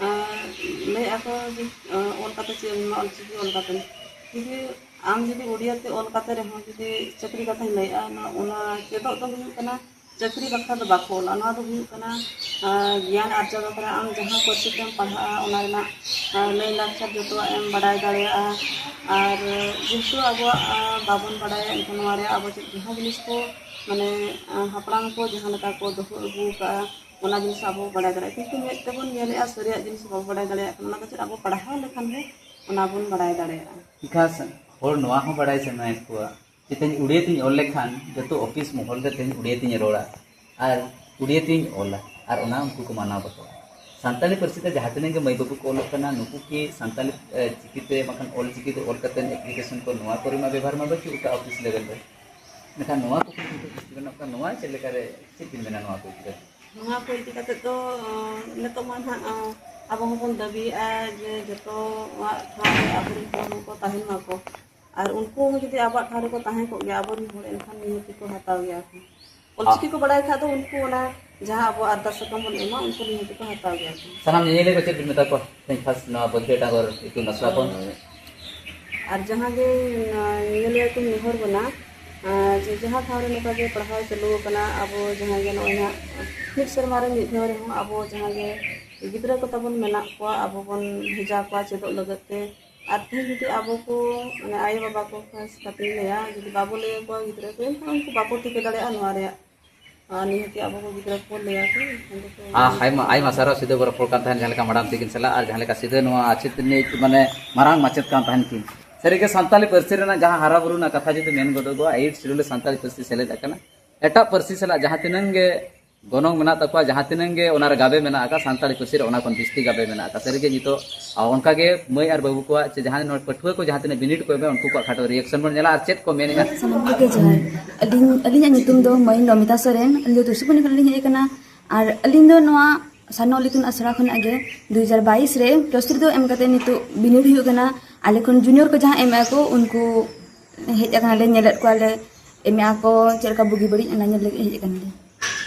ᱟᱸ, ᱞᱟᱹᱭ ᱟᱠᱚ ᱡᱮ, ᱟᱸ, ᱚᱞ ᱠᱟᱛᱮ ᱪᱮᱫ ᱮᱢ ᱮᱢᱟ, ᱚᱞᱪᱤᱠᱤ ᱚᱞ ᱠᱟᱛᱮ᱾ ᱡᱩᱫᱤ ᱟᱢ ᱡᱩᱫᱤ ᱩᱲᱤᱭᱟ ᱛᱮ ᱚᱞ ᱠᱟᱛᱮ ᱨᱮᱦᱚᱸ ᱡᱩᱫᱤ ᱪᱟᱹᱠᱨᱤ ᱠᱟᱛᱷᱟᱧ ᱞᱟᱹᱭᱮᱜᱼᱟ, ᱚᱱᱟ, ᱚᱱᱟ ᱪᱮᱫᱚᱜ ᱫᱚ ᱦᱩᱭᱩᱜ ᱠᱟᱱᱟ ᱪᱟᱹᱠᱨᱤ ᱵᱟᱠᱷᱨᱟ ᱫᱚ ᱵᱟᱠᱚ ᱚᱞᱟ᱾ ᱱᱚᱣᱟ ᱫᱚ ᱦᱩᱭᱩᱜ ᱠᱟᱱᱟ, ᱟᱸ, ᱜᱮᱭᱟᱱ ᱟᱨᱡᱟᱣ ᱵᱟᱠᱷᱨᱟ᱾ ᱟᱢ ᱡᱟᱦᱟᱸ ᱯᱟᱹᱨᱥᱤ ᱛᱮᱢ ᱯᱟᱲᱦᱟᱜᱼᱟ, ᱚᱱᱟ ᱨᱮᱱᱟᱜ, ᱟᱸ, ᱞᱟᱹᱭ ᱞᱟᱠᱪᱟᱨ ᱡᱚᱛᱚᱣᱟᱜ ᱮᱢ ᱵᱟᱰᱟᱭ ᱫᱟᱲᱮᱭᱟᱜᱼᱟ᱾ ᱟᱨ ᱡᱮᱦᱮᱛᱩ ᱟᱵᱚᱣᱟᱜ, ᱟᱸ, ᱵᱟᱵᱚᱱ ᱵᱟᱰᱟᱭᱟ, ᱮᱱᱠᱷᱟᱱ ᱱᱚᱣᱟ ᱨᱮᱭᱟᱜ ᱟᱵᱚ ᱪᱮᱫ ᱡᱟᱦᱟᱸ ᱡᱤᱱᱤᱥ ᱠᱚ, ᱢᱟᱱᱮ, ᱟᱸ, ᱦᱟᱯᱲᱟᱢ ᱠᱚ ᱡᱟᱦᱟᱸ ᱞᱮᱠᱟ ᱠᱚ ᱫᱚᱦᱚ ᱟᱹᱜᱩ ᱟᱠᱟᱫᱼᱟ, ᱚᱱᱟ ᱡᱤᱱᱤᱥ ᱟᱵᱚ ᱵᱟᱰᱟᱭ ᱫᱟᱲᱮᱭᱟᱜᱼᱟ᱾ ᱠᱤᱱᱛᱩ ᱢᱮᱫ ᱛᱮᱵᱚᱱ ᱧᱮᱞᱮᱜᱼᱟ, ᱥᱟᱹᱨᱤᱭᱟᱜ ᱡᱤᱱᱤᱥ ᱵᱟᱵᱚ ᱵᱟᱰᱟᱭ ᱫᱟᱲᱮᱭᱟᱜ ᱠᱟᱱᱟ᱾ ᱚᱱᱟ ᱠᱷᱟᱹᱛᱤᱨ ᱟᱵᱚ ᱯᱟᱲᱦᱟᱣ ᱞᱮᱠᱷᱟᱱ ᱜᱮ ᱚᱱᱟ ᱵᱚᱱ ᱵᱟᱰᱟᱭ ᱫᱟᱲᱮᱭᱟᱜᱼᱟ᱾ ᱮᱱᱠᱷᱟᱱ ᱦᱚᱲ ᱱᱚᱣᱟ ᱦᱚᱸ ᱵᱟᱰᱟᱭ ᱥᱟᱱᱟᱭᱮᱫ ᱠᱚᱣᱟ ᱡᱮ ᱛᱮᱦᱮᱧ ᱩᱲᱤᱭᱟᱹ ᱛᱤᱧ ᱚᱞ ᱞᱮᱠᱷᱟᱱ ᱡᱚᱛᱚ ᱚᱯᱷᱤᱥ ᱢᱚᱦᱚᱞ ᱨᱮ ᱛᱮᱦᱮᱧ ᱩᱲᱤᱭᱟᱹ ᱛᱤᱧ ᱨᱚᱲᱟ ᱟᱨ ᱩᱲᱤᱭᱟᱹ ᱛᱤᱧ ᱚᱞᱟ, ᱟᱨ ᱚᱱᱟ ᱩᱱᱠᱩ ᱠᱚ ᱢᱟᱱᱟᱣ ᱵᱟᱛᱟᱣᱟ᱾ ᱥᱟᱱᱛᱟᱲᱤ ᱯᱟᱹᱨᱥᱤ ᱛᱮ ᱡᱟᱦᱟᱸ ᱛᱤᱱᱟᱹᱜ ᱜᱮ ᱢᱟᱹᱭ ᱵᱟᱹᱵᱩ ᱠᱚ ᱚᱞᱚᱜ ᱠᱟᱱᱟ, ᱱᱩᱠᱩ ᱠᱤ ᱥᱟᱱᱛᱟᱲᱤ, ᱮ, ᱪᱤᱠᱤ ᱛᱮ ᱵᱟᱝᱠᱷᱟᱱ ᱚᱞ ᱪᱤᱠᱤ ᱛᱮ ᱚᱞ ᱠᱟᱛᱮ ᱮᱯᱞᱤᱠᱮᱥᱚᱱ ᱠᱚ, ᱱᱚᱣᱟ ᱠᱚᱨᱮ ᱢᱟ ᱵᱮᱵᱷᱟᱨ ᱢᱟ ᱵᱟᱹᱪᱩᱜ ᱮᱴᱟᱜ ᱚᱯᱷᱤᱥ ᱞᱮᱵᱮᱞ ᱨᱮ᱾ ᱢᱮᱱᱠᱷᱟᱱ ᱱᱚᱣᱟ ᱠᱚ ᱠᱩᱠᱞᱤ ᱠᱚ ᱥᱨᱤᱥᱴᱤ ᱜᱟᱱᱚᱜ ᱠᱟᱱᱟ, ᱱᱚᱣᱟ ᱪᱮᱫ ᱞᱮᱠᱟᱨᱮ, ᱪᱮᱫ ᱵᱤᱱ ᱢᱮᱱᱟ ᱱᱚᱣᱟ ᱠᱚ ᱤᱫᱤ ᱠᱟᱛᱮ? ᱱᱚᱣᱟ ᱠᱚ ᱤᱫᱤ ᱠᱟᱛᱮ ᱫᱚ, ᱟᱸ, ᱱᱤᱛᱚᱜ ᱢᱟ ᱱᱟᱦᱟᱜ, ᱟᱸ, ᱟᱵᱚ ᱦᱚᱸᱵᱚᱱ ᱫᱟᱹᱵᱤᱭᱮᱫᱼᱟ ᱡᱮ ᱡᱚᱛᱚᱣᱟᱜ ᱴᱷᱟᱶ ᱨᱮ ᱟᱵᱚᱨᱮᱱ ᱦᱚᱲ ᱦᱚᱸᱠᱚ ᱛᱟᱦᱮᱱ ᱢᱟᱠᱚ᱾ ᱟᱨ ᱩᱱᱠᱩ ᱦᱚᱸ ᱡᱩᱫᱤ ᱟᱵᱚᱣᱟᱜ ᱴᱷᱟᱶ ᱨᱮᱠᱚ ᱛᱟᱦᱮᱸ ᱠᱚᱜ ᱜᱮᱭᱟ, ᱟᱵᱚᱨᱮᱱ ᱦᱚᱲ, ᱮᱱᱠᱷᱟᱱ ᱱᱤᱦᱟᱹᱛ ᱜᱮᱠᱚ ᱦᱟᱛᱟᱣ ᱜᱮᱭᱟ ᱠᱚ᱾ ᱚᱞᱪᱤᱠᱤ ᱠᱚ ᱵᱟᱲᱟᱭ ᱠᱷᱟᱡ ᱫᱚ ᱩᱱᱠᱩ ᱚᱱᱟ ᱡᱟᱦᱟᱸ ᱟᱵᱚ ᱟᱨᱫᱟᱥ ᱥᱟᱠᱟᱢ ᱵᱚᱱ ᱮᱢᱟ, ᱩᱱᱠᱩ ᱱᱤᱦᱟᱹᱛ ᱜᱮᱠᱚ ᱦᱟᱛᱟᱣ ᱜᱮᱭᱟ ᱠᱚ᱾ ᱥᱟᱱᱟᱢ ᱧᱮᱧᱮᱞᱤᱭᱟᱹ ᱠᱚ ᱪᱮᱫ ᱵᱤᱱ ᱢᱮᱛᱟ ᱠᱚᱣᱟ? ᱛᱮᱦᱮᱧ ᱯᱷᱟᱥᱴ ᱱᱚᱣᱟ ᱵᱟᱹᱫᱷᱤᱭᱟᱹ ᱰᱟᱸᱜᱚᱨ ᱤᱛᱩᱱ ᱟᱥᱲᱟ ᱠᱷᱚᱱ᱾ ᱟᱨ ᱡᱟᱦᱟᱸ ᱜᱮ, ᱟᱸ, ᱧᱮᱧᱮᱞᱤᱭᱟᱹ ᱠᱚᱧ ᱱᱮᱦᱚᱨ ᱵᱚᱱᱟ, ᱟᱸ, ᱡᱮ ᱡᱟᱦᱟᱸ ᱴᱷᱟᱶ ᱨᱮ ᱱᱚᱝᱠᱟ ᱜᱮ ᱯᱟᱲᱦᱟᱣ ᱪᱟᱹᱞᱩ ᱟᱠᱟᱱᱟ, ᱟᱵᱚ ᱡᱟᱦᱟᱸ ᱜᱮ ᱱᱚᱜᱼᱚᱭ ᱱᱟᱦᱟᱜ ᱢᱤᱫ ᱥᱮᱨᱢᱟ ᱨᱮ ᱢᱤᱫ ᱫᱷᱟᱣ ᱨᱮᱦᱚᱸ ᱟᱵᱚ ᱡᱟᱦᱟᱸ ᱜᱮ ᱜᱤᱫᱽᱨᱟᱹ ᱠᱚ ᱛᱟᱵᱚᱱ ᱢᱮᱱᱟᱜ ᱠᱚᱣᱟ, ᱟᱵᱚ ᱵᱚᱱ ᱵᱷᱮᱡᱟ ᱠᱚᱣᱟ ᱪᱮᱫᱚᱜ ᱞᱟᱹᱜᱤᱫ ᱛᱮ᱾ ᱟᱨ ᱛᱮᱦᱮᱧ ᱡᱩᱫᱤ ᱟᱵᱚ ᱠᱚ, ᱢᱟᱱᱮ, ᱟᱭᱳᱼᱵᱟᱵᱟ ᱠᱚ ᱠᱷᱟᱥ ᱠᱟᱛᱮᱧ ᱞᱟᱹᱭᱟ, ᱡᱩᱫᱤ ᱵᱟᱵᱚ ᱞᱟᱹᱭ ᱟᱠᱚᱣᱟ ᱜᱤᱫᱽᱨᱟᱹ ᱠᱚ, ᱮᱱᱠᱷᱟᱱ ᱩᱱᱠᱩ ᱵᱟᱠᱚ ᱴᱷᱤᱠᱟᱹ ᱫᱟᱲᱮᱭᱟᱜᱼᱟ ᱱᱚᱣᱟ ᱨᱮᱭᱟᱜ᱾ ᱟᱨ ᱱᱤᱦᱟᱹᱛ ᱜᱮ ᱟᱵᱚ ᱠᱚ ᱜᱤᱫᱽᱨᱟᱹ ᱠᱚ ᱞᱟᱹᱭᱟ ᱠᱚ, ᱮᱱᱠᱷᱟᱱ ᱫᱚᱠᱚ ᱟᱭᱢᱟ, ᱟᱭᱢᱟ ᱥᱟᱨᱦᱟᱣ ᱥᱤᱫᱟᱹ ᱵᱚ ᱨᱚᱯᱚᱲ ᱠᱟᱱ ᱛᱟᱦᱮᱸᱱ, ᱡᱟᱦᱟᱸ ᱞᱮᱠᱟ ᱢᱟᱲᱟᱝ ᱛᱮᱠᱤᱱ ᱥᱟᱞᱟᱜ, ᱟᱨ ᱡᱟᱦᱟᱸ ᱞᱮᱠᱟ ᱥᱤᱫᱟᱹ ᱱᱚᱣᱟ ᱟᱪᱮᱛ ᱨᱤᱱᱤᱡ, ᱢᱟᱱᱮ, ᱢᱟᱨᱟᱝ ᱢᱟᱪᱮᱛ ᱠᱟᱱ ᱛᱟᱦᱮᱸᱱ ᱠᱤᱱ᱾ ᱥᱟᱹᱨᱤᱜᱮ ᱥᱟᱱᱛᱟᱞᱤ ᱯᱟᱹᱨᱥᱤ ᱨᱮᱱᱟᱜ ᱡᱟᱦᱟᱸ ᱦᱟᱨᱟ ᱵᱩᱨᱩ ᱨᱮᱱᱟᱜ ᱠᱟᱛᱷᱟ ᱡᱩᱫᱤ ᱢᱮᱱ ᱜᱚᱫᱚᱜᱚᱜᱼᱟ, ᱮᱭᱤᱴ ᱥᱤᱰᱩᱞ ᱨᱮ ᱥᱟᱱᱛᱟᱞᱤ ᱯᱟᱹᱨᱥᱤ ᱥᱮᱞᱮᱫ ᱟᱠᱟᱱᱟ᱾ ᱮᱴᱟᱜ ᱯᱟᱹᱨᱥᱤ ᱥᱟᱞᱟᱜ ᱡᱟᱦᱟᱸ ᱛᱤᱱᱟᱹᱝ ᱜᱮ ᱜᱚᱱᱚᱝ ᱢᱮᱱᱟᱜ ᱛᱟᱠᱚᱣᱟ, ᱡᱟᱦᱟᱸ ᱛᱤᱱᱟᱹᱝ ᱜᱮ ᱚᱱᱟ ᱨᱮ ᱜᱟᱵᱮ ᱢᱮᱱᱟᱜ ᱟᱠᱟᱫ, ᱥᱟᱱᱛᱟᱲᱤ ᱯᱟᱹᱨᱥᱤ ᱨᱮ ᱚᱱᱟ ᱠᱷᱚᱱ ᱵᱤᱥᱛᱤ ᱜᱟᱵᱮ ᱢᱮᱱᱟᱜ ᱟᱠᱟᱫ᱾ ᱥᱟᱹᱨᱤᱜᱮ ᱱᱤᱛᱚᱜ, ᱟᱨ ᱚᱱᱠᱟ ᱜᱮ ᱢᱟᱹᱭ ᱟᱨ ᱵᱟᱹᱵᱩ ᱠᱚᱣᱟᱜ ᱪᱮ ᱡᱟᱦᱟᱸᱭ ᱱᱚᱰᱮ ᱯᱟᱹᱴᱷᱩᱣᱟᱹ ᱠᱚ ᱡᱟᱦᱟᱸ ᱛᱤᱱᱟᱹᱜ ᱵᱤᱱᱤᱰ ᱠᱚ ᱮᱢᱟ, ᱩᱱᱠᱩ ᱠᱚᱣᱟᱜ ᱠᱷᱟᱴᱚ ᱨᱤᱭᱮᱠᱥᱚᱱ ᱵᱚᱱ ᱧᱮᱞᱟ ᱟᱨ ᱪᱮᱫ ᱠᱚ ᱢᱮᱱᱮᱜᱼᱟ᱾ ᱥᱟᱱᱟᱢ ᱠᱚᱜᱮ ᱡᱚᱦᱟᱨ᱾ ᱟᱹᱞᱤᱧ, ᱟᱹᱞᱤᱧᱟᱜ ᱧᱩᱛᱩᱢ ᱫᱚ ᱢᱟᱹᱭ ᱱᱚᱢᱤᱛᱟ ᱥᱚᱨᱮᱱ᱾ ᱟᱹᱞᱤᱧ ᱫᱚ ᱛᱩᱥᱩᱯᱩᱱᱤ ᱠᱷᱚᱱ ᱞᱤᱧ ᱦᱮᱡ ᱟᱠᱟᱱᱟ᱾ ᱟᱨ ᱟᱹᱞᱤᱧ ᱫᱚ ᱱᱚᱣᱟ ᱥᱟᱨᱱᱟ ᱚᱞ ᱤᱛᱩᱱ ᱟᱥᱲᱟ ᱠᱷᱚᱱᱟᱜ ᱜᱮ ᱫᱩ ᱦᱟᱡᱟᱨ ᱵᱟᱭᱤᱥ ᱨᱮ ᱯᱞᱟᱥ ᱛᱷᱨᱤ ᱫᱚ ᱮᱢ ᱠᱟᱛᱮ ᱱᱤᱛᱚᱜ ᱵᱤᱱᱤᱰ ᱦᱩᱭᱩᱜ ᱠᱟᱱᱟ᱾ ᱟᱞᱮ ᱠᱷᱚᱱ ᱡᱩᱱᱤᱭᱚᱨ ᱠᱚ ᱡᱟᱦᱟᱸ ᱮᱢ ᱮᱫᱟ ᱠᱚ, ᱩᱱᱠᱩ ᱦᱮᱡ ᱟᱠᱟᱱᱟᱞᱮ, ᱧᱮᱞᱮᱫ ᱠᱚᱣᱟᱞᱮ ᱮᱢᱮᱫᱼᱟ ᱠᱚ ᱪᱮᱫ ᱞᱮᱠᱟ ᱵᱩᱜᱤ ᱵᱟᱹᱲᱤᱡ, ᱚᱱᱟ ᱧᱮᱞ ᱞᱟᱹᱜᱤᱫ ᱦᱮᱡ ᱟᱠᱟᱱᱟᱞᱮ᱾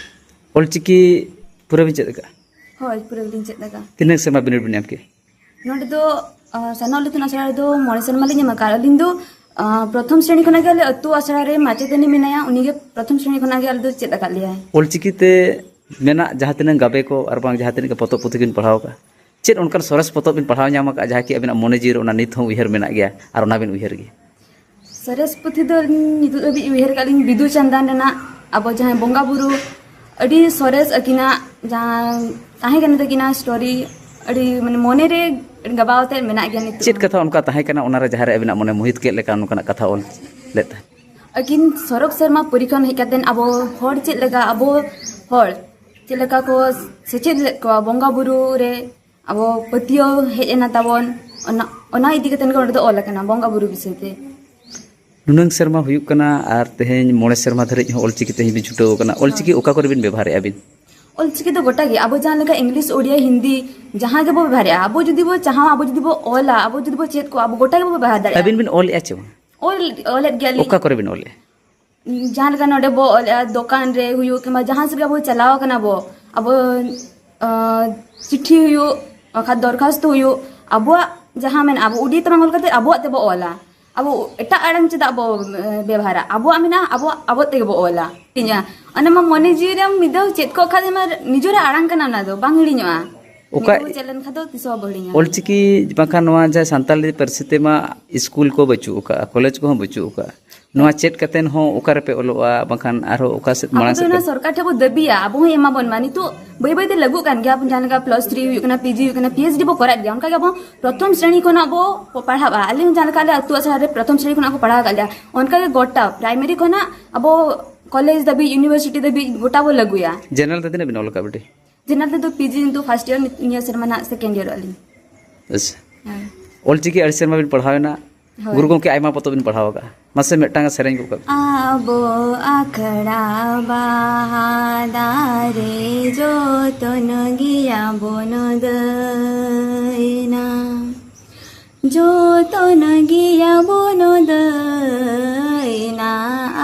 ᱚᱞᱪᱤᱠᱤ ᱯᱩᱨᱟᱹ ᱵᱤᱱ ᱪᱮᱫ ᱟᱠᱟᱫᱼᱟ? ᱦᱳᱭ, ᱯᱩᱨᱟᱹ ᱜᱮᱞᱤᱧ ᱪᱮᱫ ᱟᱠᱟᱫᱼᱟ᱾ ᱛᱤᱱᱟᱹᱜ ᱥᱮᱨᱢᱟ ᱵᱤᱱᱤᱰ ᱵᱤᱱ ᱮᱢ ᱠᱮᱫᱼᱟ? ᱱᱚᱰᱮ ᱫᱚ, ᱟᱸ, ᱥᱟᱨᱱᱟ ᱚᱞ ᱤᱛᱩᱱ ᱟᱥᱲᱟ ᱨᱮᱫᱚ ᱢᱚᱬᱮ ᱥᱮᱨᱢᱟ ᱞᱤᱧ ᱮᱢ ᱟᱠᱟᱫᱼᱟ᱾ ᱟᱹᱞᱤᱧ ᱫᱚ, ᱟᱸ, ᱯᱨᱚᱛᱷᱚᱢ ᱥᱨᱮᱱᱤ ᱠᱷᱚᱱᱟᱜ ᱜᱮ ᱟᱞᱮ ᱟᱹᱛᱩ ᱟᱥᱲᱟ ᱨᱮ ᱢᱟᱪᱮᱛᱟᱹᱱᱤ ᱢᱮᱱᱟᱭᱟ, ᱩᱱᱤᱜᱮ ᱯᱨᱚᱛᱷᱚᱢ ᱥᱨᱮᱱᱤ ᱠᱷᱚᱱᱟᱜ ᱜᱮ ᱟᱞᱮ ᱫᱚ ᱪᱮᱫ ᱟᱠᱟᱫ ᱞᱮᱭᱟᱭ᱾ ᱚᱞᱪᱤᱠᱤ ᱛᱮ ᱢᱮᱱᱟᱜ ᱡᱟᱦᱟᱸ ᱛᱤᱱᱟᱹᱜ ᱜᱟᱵᱮ ᱠᱚ ᱟᱨ ᱵᱟᱝ ᱡᱟᱦᱟᱸ ᱛᱤᱱᱟᱹᱜ ᱜᱮ ᱯᱚᱛᱚᱵ ᱯᱩᱛᱷᱤ ᱵᱤᱱ ᱯᱟᱲᱦᱟᱣ ᱟᱠᱟᱫᱼᱟ, ᱪᱮᱫ ᱚᱱᱠᱟᱱ ᱥᱚᱨᱮᱥ ᱯᱚᱛᱚᱵ ᱵᱤᱱ ᱯᱟᱲᱦᱟᱣ ᱧᱟᱢ ᱟᱠᱟᱫᱼᱟ, ᱡᱟᱦᱟᱸ ᱠᱤ ᱟᱵᱤᱱᱟᱜ ᱢᱚᱱᱮ ᱡᱤᱣᱤ ᱨᱮ ᱚᱱᱟ ᱱᱤᱛ ᱦᱚᱸ ᱩᱭᱦᱟᱹᱨ ᱢᱮᱱᱟᱜ ᱜᱮᱭᱟ ᱟᱨ ᱚᱱᱟ ᱵᱤᱱ ᱩᱭᱦᱟᱹᱨ ᱜᱮᱭᱟ? ᱥᱚᱨᱮᱥ ᱯᱩᱛᱷᱤ ᱫᱚ ᱟᱹᱞᱤᱧ ᱱᱤᱛᱚᱜ ᱫᱷᱟᱹᱵᱤᱡ ᱩᱭᱦᱟᱹᱨ ᱟᱠᱟᱫ ᱞᱤᱧ ᱵᱤᱫᱩ ᱪᱟᱸᱫᱟᱱ ᱨᱮᱱᱟᱜ ᱟᱵᱚ ᱡᱟᱦᱟᱸᱭ ᱵᱚᱸᱜᱟ ᱵᱩᱨᱩ, ᱟᱹᱰᱤ ᱥᱚᱨᱮᱥ ᱟᱹᱠᱤᱱᱟᱜ ᱡᱟᱦᱟᱸ ᱛᱟᱦᱮᱸ ᱠᱟᱱ ᱛᱟᱹᱠᱤᱱᱟ ᱥᱴᱳᱨᱤ, ᱟᱹᱰᱤ, ᱢᱟᱱᱮ, ᱢᱚᱱᱮ ᱨᱮ ᱜᱟᱵᱟᱣ ᱟᱛᱮᱫ ᱢᱮᱱᱟᱜ ᱜᱮᱭᱟ ᱱᱤᱛᱚᱜ ᱪᱮᱫ ᱦᱚᱸ᱾ ᱠᱟᱛᱷᱟ ᱚᱱᱠᱟ ᱛᱟᱦᱮᱸ ᱠᱟᱱᱟ ᱚᱱᱟᱨᱮ ᱡᱟᱦᱟᱸᱨᱮ ᱟᱹᱵᱤᱱᱟᱜ ᱢᱚᱱᱮ ᱢᱳᱦᱤᱛ ᱠᱮᱫ ᱞᱮᱠᱟ ᱱᱚᱝᱠᱟᱱᱟᱜ ᱠᱟᱛᱷᱟ ᱚᱞ ᱞᱮᱫ ᱛᱟᱦᱮᱸᱫ? ᱟᱹᱠᱤᱱ ᱥᱚᱨᱚᱜᱽ ᱥᱮᱨᱢᱟ ᱯᱩᱨᱤ ᱠᱷᱚᱱ ᱦᱮᱡ ᱠᱟᱛᱮᱫ ᱟᱵᱚ ᱦᱚᱲ ᱪᱮᱫ ᱞᱮᱠᱟ, ᱟᱵᱚ ᱦᱚᱲ ᱪᱮᱫ ᱞᱮᱠᱟ ᱠᱚ ᱥᱮᱪᱮᱫ ᱞᱮᱫ ᱠᱚᱣᱟ, ᱵᱚᱸᱜᱟ ᱵᱩᱨᱩ ᱨᱮ ᱟᱵᱚ ᱯᱟᱹᱛᱭᱟᱹᱣ ᱦᱮᱡ ᱮᱱᱟ ᱛᱟᱵᱚᱱ, ᱚᱱᱟ, ᱚᱱᱟ ᱤᱫᱤ ᱠᱟᱛᱮᱫ ᱜᱮ ᱚᱸᱰᱮ ᱫᱚ ᱚᱞ ᱟᱠᱟᱱᱟ, ᱵᱚᱸᱜᱟ ᱵᱩᱨᱩ ᱵᱤᱥᱚᱭ ᱛᱮ᱾ ᱱᱩᱱᱟᱹᱝ ᱥᱮᱨᱢᱟ ᱦᱩᱭᱩᱜ ᱠᱟᱱᱟ ᱟᱨ ᱛᱮᱦᱮᱧ ᱢᱚᱬᱮ ᱥᱮᱨᱢᱟ ᱫᱷᱟᱹᱨᱤᱡ ᱦᱚᱸ ᱚᱞᱪᱤᱠᱤ ᱛᱮᱦᱮᱧ ᱵᱤᱱ ᱪᱷᱩᱴᱟᱹᱣ ᱟᱠᱟᱱᱟ᱾ ᱚᱞᱪᱤᱠᱤ ᱦᱳᱭ᱾ ᱚᱠᱟ ᱠᱚᱨᱮ ᱵᱤᱱ ᱵᱮᱵᱚᱦᱟᱨᱮᱫᱼᱟ ᱵᱤᱱ? ᱚᱞᱪᱤᱠᱤ ᱫᱚ ᱜᱚᱴᱟ ᱜᱮ, ᱟᱵᱚ ᱡᱟᱦᱟᱸ ᱞᱮᱠᱟ ᱤᱝᱞᱤᱥ, ᱳᱰᱤᱭᱟ, ᱦᱤᱱᱫᱤ ᱡᱟᱦᱟᱸ ᱜᱮᱵᱚ ᱵᱮᱵᱚᱦᱟᱨᱮᱫᱼᱟ, ᱟᱵᱚ ᱡᱩᱫᱤ ᱵᱚ ᱪᱟᱦᱟᱣᱟ, ᱟᱵᱚ ᱡᱩᱫᱤ ᱵᱚ ᱚᱞᱟ, ᱟᱵᱚ ᱡᱩᱫᱤ ᱵᱚ ᱪᱮᱫ ᱠᱚᱣᱟ, ᱟᱵᱚ ᱜᱚᱴᱟ ᱜᱮᱵᱚ ᱵᱮᱵᱚᱦᱟᱨ ᱫᱟᱲᱮᱭᱟᱜᱼᱟ᱾ ᱟᱹᱵᱤᱱ ᱵᱤᱱ ᱚᱞᱮᱫᱼᱟ ᱪᱮ ᱵᱟᱝ? ᱚᱞ, ᱚᱞᱮᱫ ᱜᱮᱭᱟᱞᱤᱧ᱾ ᱚᱠᱟ ᱠᱚᱨᱮ ᱵᱤᱱ ᱚᱞᱮᱫᱼᱟ? ᱡᱟᱦᱟᱸ ᱞᱮᱠᱟ ᱱᱚᱰᱮ ᱵᱚ ᱚᱞᱮᱫᱼᱟ, ᱫᱚᱠᱟᱱ ᱨᱮ ᱦᱩᱭᱩᱜ ᱠᱤᱝᱵᱟ ᱡᱟᱦᱟᱸ ᱥᱮᱫ ᱜᱮ ᱟᱵᱚ ᱪᱟᱞᱟᱣ ᱠᱟᱱᱟ ᱵᱚ, ᱟᱵᱚ, ᱟᱸ, ᱪᱤᱴᱷᱤ ᱦᱩᱭᱩᱜ, ᱵᱟᱠᱷᱟᱱ ᱫᱚᱨᱠᱷᱟᱥᱛᱚ ᱦᱩᱭᱩᱜ, ᱟᱵᱚᱣᱟᱜ ᱡᱟᱦᱟᱸ ᱢᱮᱱᱟᱜᱼᱟ, ᱟᱵᱚ ᱩᱰᱤᱭᱟ ᱛᱮ ᱵᱟᱝ ᱚᱞ ᱠᱟᱛᱮ ᱟᱵᱚᱣᱟᱜ ᱛᱮᱵᱚ ᱚᱞᱟ᱾ ᱟᱵᱚ ᱮᱴᱟᱜ ᱟᱲᱟᱝ ᱪᱮᱫᱟᱜ ᱵᱚ, ᱮ, ᱵᱮᱵᱷᱟᱨᱟ? ᱟᱵᱚᱣᱟᱜ ᱢᱮᱱᱟᱜᱼᱟ, ᱟᱵᱚᱣᱟᱜ, ᱟᱵᱚ ᱛᱮᱜᱮ ᱵᱚ ᱚᱞᱟ᱾ ᱤᱧᱟ, ᱚᱱᱟ ᱢᱟ ᱢᱚᱱᱮ ᱡᱤᱣᱤ ᱨᱮᱢ ᱢᱤᱫ ᱫᱷᱟᱣ ᱪᱮᱫ ᱠᱚᱜ ᱠᱷᱟᱱ ᱢᱟ ᱱᱤᱡᱮᱨᱟᱜ ᱟᱲᱟᱝ ᱠᱟᱱᱟ, ᱚᱱᱟ ᱫᱚ ᱵᱟᱝ ᱦᱤᱲᱤᱧᱚᱜᱼᱟ᱾ ᱚᱠᱟ ᱢᱤᱫ ᱫᱷᱟᱣ ᱪᱮᱫ ᱞᱮᱱᱠᱷᱟᱱ ᱫᱚ ᱛᱤᱥ ᱦᱚᱸ ᱵᱟᱵᱚ ᱦᱤᱲᱤᱧᱟ᱾ ᱚᱞᱪᱤᱠᱤ ᱵᱟᱝᱠᱷᱟᱱ ᱱᱚᱣᱟ ᱡᱟᱦᱟᱸ ᱥᱟᱱᱛᱟᱲᱤ ᱯᱟᱹᱨᱥᱤ ᱛᱮᱢᱟ ᱥᱠᱩᱞ ᱠᱚ ᱵᱟᱹᱪᱩᱜ ᱟᱠᱟᱫᱼᱟ, ᱠᱚᱞᱮᱡᱽ ᱠᱚᱦᱚᱸ ᱵᱟᱹᱪᱩᱜ ᱟᱠᱟᱫᱼᱟ᱾ ᱱᱚᱣᱟ ᱪᱮᱫ ᱠᱟᱛᱮᱱ ᱦᱚᱸ ᱚᱠᱟ ᱨᱮᱯᱮ ᱚᱞᱚᱜᱼᱟ, ᱵᱟᱝᱠᱷᱟᱱ ᱟᱨᱦᱚᱸ ᱚᱠᱟ ᱥᱮᱫ ᱟᱵᱚ ᱢᱟᱲᱟᱝ ᱫᱚ ᱥᱮᱫ ᱚᱱᱟ ᱯᱮ ᱥᱚᱨᱠᱟᱨ ᱴᱷᱮᱱ ᱵᱚ ᱫᱟᱹᱵᱤᱭᱟ, ᱟᱵᱚ ᱦᱚᱸ ᱮᱢᱟ ᱵᱚᱱ ᱢᱟ᱾ ᱱᱤᱛᱚᱜ ᱵᱟᱹᱭ ᱵᱟᱹᱭ ᱛᱮ ᱞᱟᱹᱜᱩᱜ ᱠᱟᱱ ᱜᱮᱭᱟ, ᱡᱟᱦᱟᱸ ᱞᱮᱠᱟ ᱯᱞᱟᱥ ᱛᱷᱨᱤ ᱦᱩᱭᱩᱜ ᱠᱟᱱᱟ, ᱯᱤ ᱡᱤ ᱦᱩᱭᱩᱜ ᱠᱟᱱᱟ, ᱯᱤ ᱮᱭᱤᱪ ᱰᱤ ᱵᱚ ᱠᱚᱨᱟᱣᱮᱫ ᱜᱮᱭᱟ, ᱚᱱᱠᱟ ᱜᱮ ᱟᱵᱚ ᱯᱨᱚᱛᱷᱚᱢ ᱥᱨᱮᱬᱤ ᱠᱷᱚᱱᱟᱜ ᱵᱚ ᱯᱟᱲᱦᱟᱜᱼᱟ᱾ ᱟᱹᱞᱤᱧ ᱡᱟᱦᱟᱸ ᱞᱮᱠᱟ ᱟᱞᱮ ᱟᱹᱛᱩ ᱟᱥᱲᱟ ᱨᱮ ᱯᱨᱚᱛᱷᱚᱢ ᱥᱨᱮᱬᱤ ᱠᱷᱚᱱᱟᱜ ᱠᱚ ᱯᱟᱲᱦᱟᱣ ᱟᱠᱟᱫ ᱞᱮᱭᱟ, ᱚᱱᱠᱟ ᱜᱮ ᱜᱚᱴᱟ ᱯᱨᱟᱭᱢᱟᱨᱤ ᱠᱷᱚᱱᱟᱜ ᱟᱵᱚ ᱠᱚᱞᱮᱡᱽ ᱫᱷᱟᱹᱵᱤᱡ, ᱤᱭᱩᱱᱤᱵᱷᱟᱨᱥᱤᱴᱤ ᱫᱷᱟᱹᱵᱤᱡ ᱜᱚᱴᱟ ᱵᱚ ᱞᱟᱹᱜᱩᱭᱟ᱾ ᱡᱮᱱᱟᱨᱮᱞ ᱛᱮ ᱛᱤᱱᱟᱹᱜ ᱵᱤᱱ ᱚᱞ ᱟᱠᱟᱫ ᱵᱤᱴᱤ? ᱡᱮᱱᱟᱨᱮᱞ ᱛᱮᱫᱚ ᱯᱤ ᱡᱤ ᱱᱤᱛᱚᱜ ᱯᱷᱟᱥᱴ ᱤᱭᱟᱨ, ᱱᱤᱭᱟᱹ ᱥᱮᱨᱢᱟ ᱱᱟᱜ ᱥᱮᱠᱮᱱᱰ ᱤᱭᱟᱨᱚᱜ ᱟᱹᱞᱤᱧ᱾ ᱟᱪᱪᱷᱟ᱾ ᱦᱮᱸ᱾ ᱚᱞᱪᱤᱠᱤ ᱟᱹᱰᱤ ᱥᱮᱨᱢᱟ ᱵᱤᱱ ᱯᱟᱲᱦᱟᱣ ᱮᱱᱟ, ᱦᱳᱭ᱾ ᱜᱩᱨᱩ ᱜᱚᱢᱠᱮ ᱟᱭᱢᱟ ᱯᱚᱛᱚᱵ ᱵᱤᱱ ᱯᱟᱲᱦᱟᱣ ᱟᱠᱟᱫᱼᱟ, ᱢᱟᱥᱮ ᱢᱤᱫᱴᱟᱝ ᱥᱮᱨᱮᱧ ᱜᱚᱫ ᱠᱟᱜ ᱵᱤᱱ᱾ ᱟᱵᱚ ᱟᱠᱷᱲᱟ ᱵᱟᱦᱟ ᱫᱟᱨᱮ ᱡᱚᱛᱚᱱ ᱜᱮᱭᱟ ᱵᱚᱱ ᱫᱟᱹᱭᱱᱟ, ᱡᱚᱛᱚᱱ ᱜᱮᱭᱟ ᱵᱚᱱ ᱫᱟᱹᱭᱱᱟ,